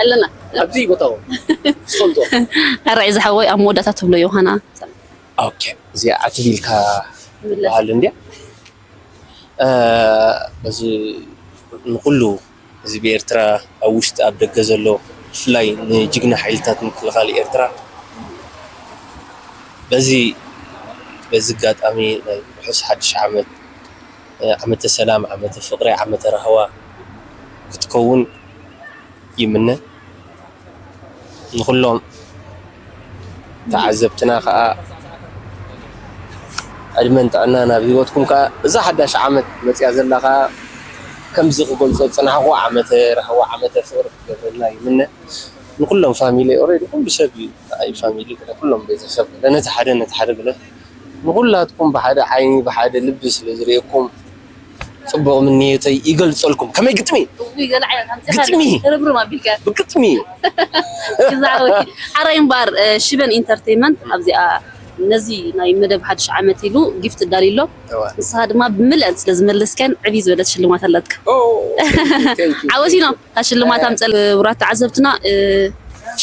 ኣለና። ኣብዚ ቦታው። ስፈልጦ። ኣራይ ዝሓወይ ኣብ መወዳእታ ትብሎ ዮሃና። ኦኬ። እዚኣ ኣትቢልካ ምለስ። በሃል እንድያ። እ፣ በዚ ንኹሉ ህዝቢ ኤርትራ ኣብ ውሽጢ ኣብ ደገ ዘሎ ብፍላይ ንጅግና ሓይልታት ምክልኻል ኤርትራ በዚ፣ በዚ ኣጋጣሚ ናይ ርሑስ ሓድሽ ዓመት፣ እ፣ ዓመተ ሰላም፣ ዓመተ ፍቕሪ፣ ዓመተ ራህዋ ክትከውን ይምነ። ንኹሎም ተዓዘብትና ከኣ ዕድመን ጥዕናን ኣብ ህይወትኩም ከኣ እዛ ሓዳሽ ዓመት መጽያ ዘላ ከኣ ከምዚ ክገልጾ ዝጸናሕኩ ዓመተ ራህዋ ዓመተ ፍቕሪ ክትገብረልና ይምነ። ንኹሎም ፋሚሊ ኦሬዲ ኩሉ ሰብ እዩ። ንዓይ ፋሚሊ ገለ ኩሎም ቤተሰብ ገለ ነቲ ሓደ ነቲ ሓደ ገለ ንኹላትኩም ብሓደ ዓይኒ ብሓደ ልቢ ስለ ዝርእየኩም ጽቡቕ ምንየተይ ይገልጸልኩም። ከመይ ግጥሚ? እውይ፣ ገለ ዓይነት ኣምጺኻ ግጥሚ። ርብርብ ኣቢልካ። ብግጥሚ። ግዛዊ። ሓራይ እምበኣር፣ እ፣ ሽበን ኢንተርቴይንመንት ኣብዚኣ ነዚ ናይ መደብ ሓድሽ ዓመት ኢሉ ጊፍት ኣዳልዩ ኣሎ። እዋ። ንስኻ ድማ ብምልአን ስለ ዝመለስካን ዕብይ ዝበለት ሽልማት ኣለትካ። ኦ፣ thank you, thank you። ዓወት ኢና። እታ ሽልማት ኣምጸል-፣ ክቡራት ተዓዘብትና፣ እ፣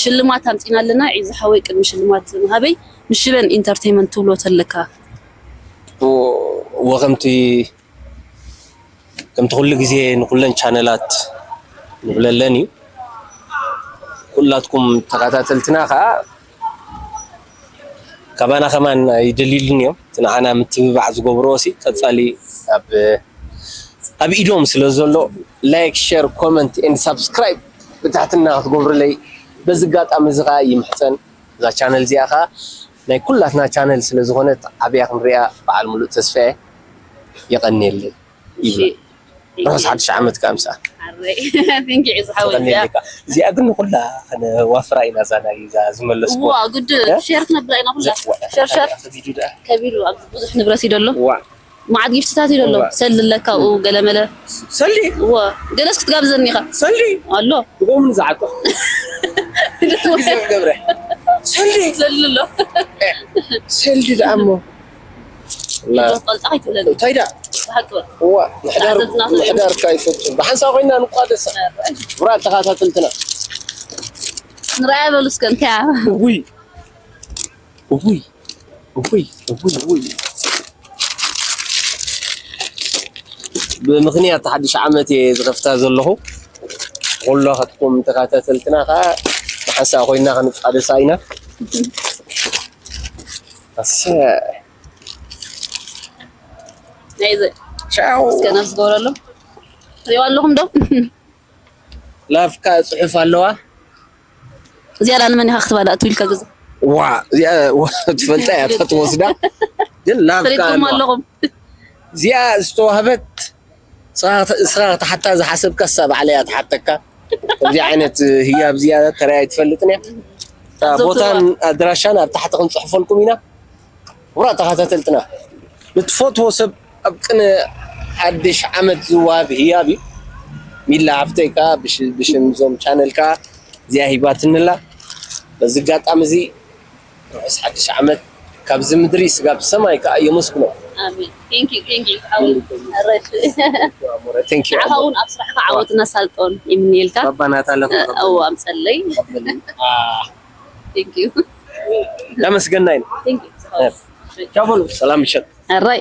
ሽልማት ኣምጺና ኣለና። ዒዚ ሓወይ ቅድሚ ሽልማት ምሃበይ ንሽበን ኢንተርቴይንመንት ትብሎ ተለካ። ኦ፣ ወኸምቲ ከምቲ ኩሉ ግዜ ንኩለን ቻነላት ንብለለን እዩ። ኩላትኩም ተኸታተልትና ከዓ ካባና ከማን ኣይደልዩልን እዮም። እቲ ንዓና ምትብባዕ ዝገብርዎ ሲ ቀጻሊ ኣብ፣ ኣብ ኢዶም ስለ ዘሎ ላይክ፣ ሸር፣ ኮመንት ኤንድ ሳብስክራይብ ብትሕትና ክትገብሩለይ በዚ ኣጋጣሚ እዚ ከዓ ይምሕጸን። እዛ ቻነል እዚኣ ከዓ ናይ ኩላትና ቻነል ስለ ዝኾነት ዓብያ ክንሪኣ በዓል ሙሉእ ተስፋ እየ። የቐንየለይ። እሺ። ይብላ። ርሑስ ሓድሽ ዓመት ከኣ ምሳኣ። ኣረይ። Thank you፣ ዒዙ ሓወይ። ተቐንየለይ ከኣ። እዚኣ ግን ንኹላ ከነዋፍራ ኢና፣ እዛ ናይ፣ እዛ ዝመለስኩዋ። ዋ፣ ግድ እ? ሼር ክነብላ ኢና ኩላ። ዘ-፣ ዋ፣ ሸር፣ ሸር። ከቢዱ ደኣ። ከቢዱ፣ ኣብዚ ብዙሕ ንብረት እዩ ደሎ። ዋ። መዓት ጊፍትታት እዩ ደሎ። ዋ። ሰሊ ኣለካ ኣብኡ፣ ገለመለ። ሰሊ? ዋ፣ ገለስ ክትጋብዘኒ ኢኻ። ሰሊ? ኣሎ። ብጎምን ዝዓጦ። ግዜ ክገብረ። ሰሊ? ሰሊ ኣሎ። ሰሊ ደኣ እሞ። ላ። ቀልጣ ከይትብለኒ። እንታይ ደኣ? ብሓቂ በል። እዋ፣ ምሕዳር፣ ተዓዘብትና ትሪኡ። ምሕዳርካ ይፈቱ። ብሓንሳብ ኮይና ንቋደሳ። ኧረ። ክቡራት ተኸታተልትና። ንርኣያ በሉ እስከ፣ እንታይ እያ? እውይ። እውይ። እውይ፣ እውይ፣ እውይ። ብምኽንያት ሓድሽ ዓመት እየ ዝኸፍታ ዘለኹ። ኩላኻትኩም ተኸታተልትና ኸዓ ብሓንሳብ ኮይና ክንቋደሳ ኢና። ኣሰ-፣ ናይዚ ቻው። እስከ ነፍሲ ገብረሎም። ትሪእዋ ኣለኹም ዶ? ላቭካ ጽሑፍ ኣለዋ። እዚኣ ዳ ንመን ኢኻ ክትባ ዳ ትብልካ ግዜ? ዋ፣ እዚኣ ዋ፣ ትፈልጣ እያ፣ እታ ትወስዳ። ግን ላቭካ ፈሊጥኩም ኣለዋ። ኣለኹም። እዚኣ ዝተዋህበት ስኻ ክትሓታ ዝሓሰብካ እሳ ባዕለያ ትሓተካ። ከምዚ ዓይነት ህያብ እዚኣ ተራእያ ኣይትፈልጥን እያ። እታ ቦታን ኣድራሻን ኣብ ታሕቲ ክንፅሕፈልኩም ኢና። ክቡራት ተኸታተልትና፣ ንትፈትዎ ሰብ ኣብ ቅነ ሓድሽ ዓመት ዝወሃብ ህያብ እዩ። ሚላ ሓፍተይ ከዓ ብሽ- ብሽም እዞም ቻነል ከዓ እዚኣ ሂባትንላ። በዚ ኣጋጣሚ እዚ ርሑስ ሓድሽ ዓመት፣ ካብዚ ምድሪ ስጋብ ሰማይ ከዓ የመስግኖ። ኣሜን። Thank you, thank you። ሓወይ። ኣረሽ። Thank you። ንዓኻ እውን ኣብ ስራሕካ ዓወትን ኣሳልጦን ይምንየልካ። ባባ ናታ ኣለኹ። ኣዎ፣ ኣምፀለይ። Thank you። ተመስገናይ ነው። Thank you። ቻው በሉ። ሰላም ምሸት። ኣራይ።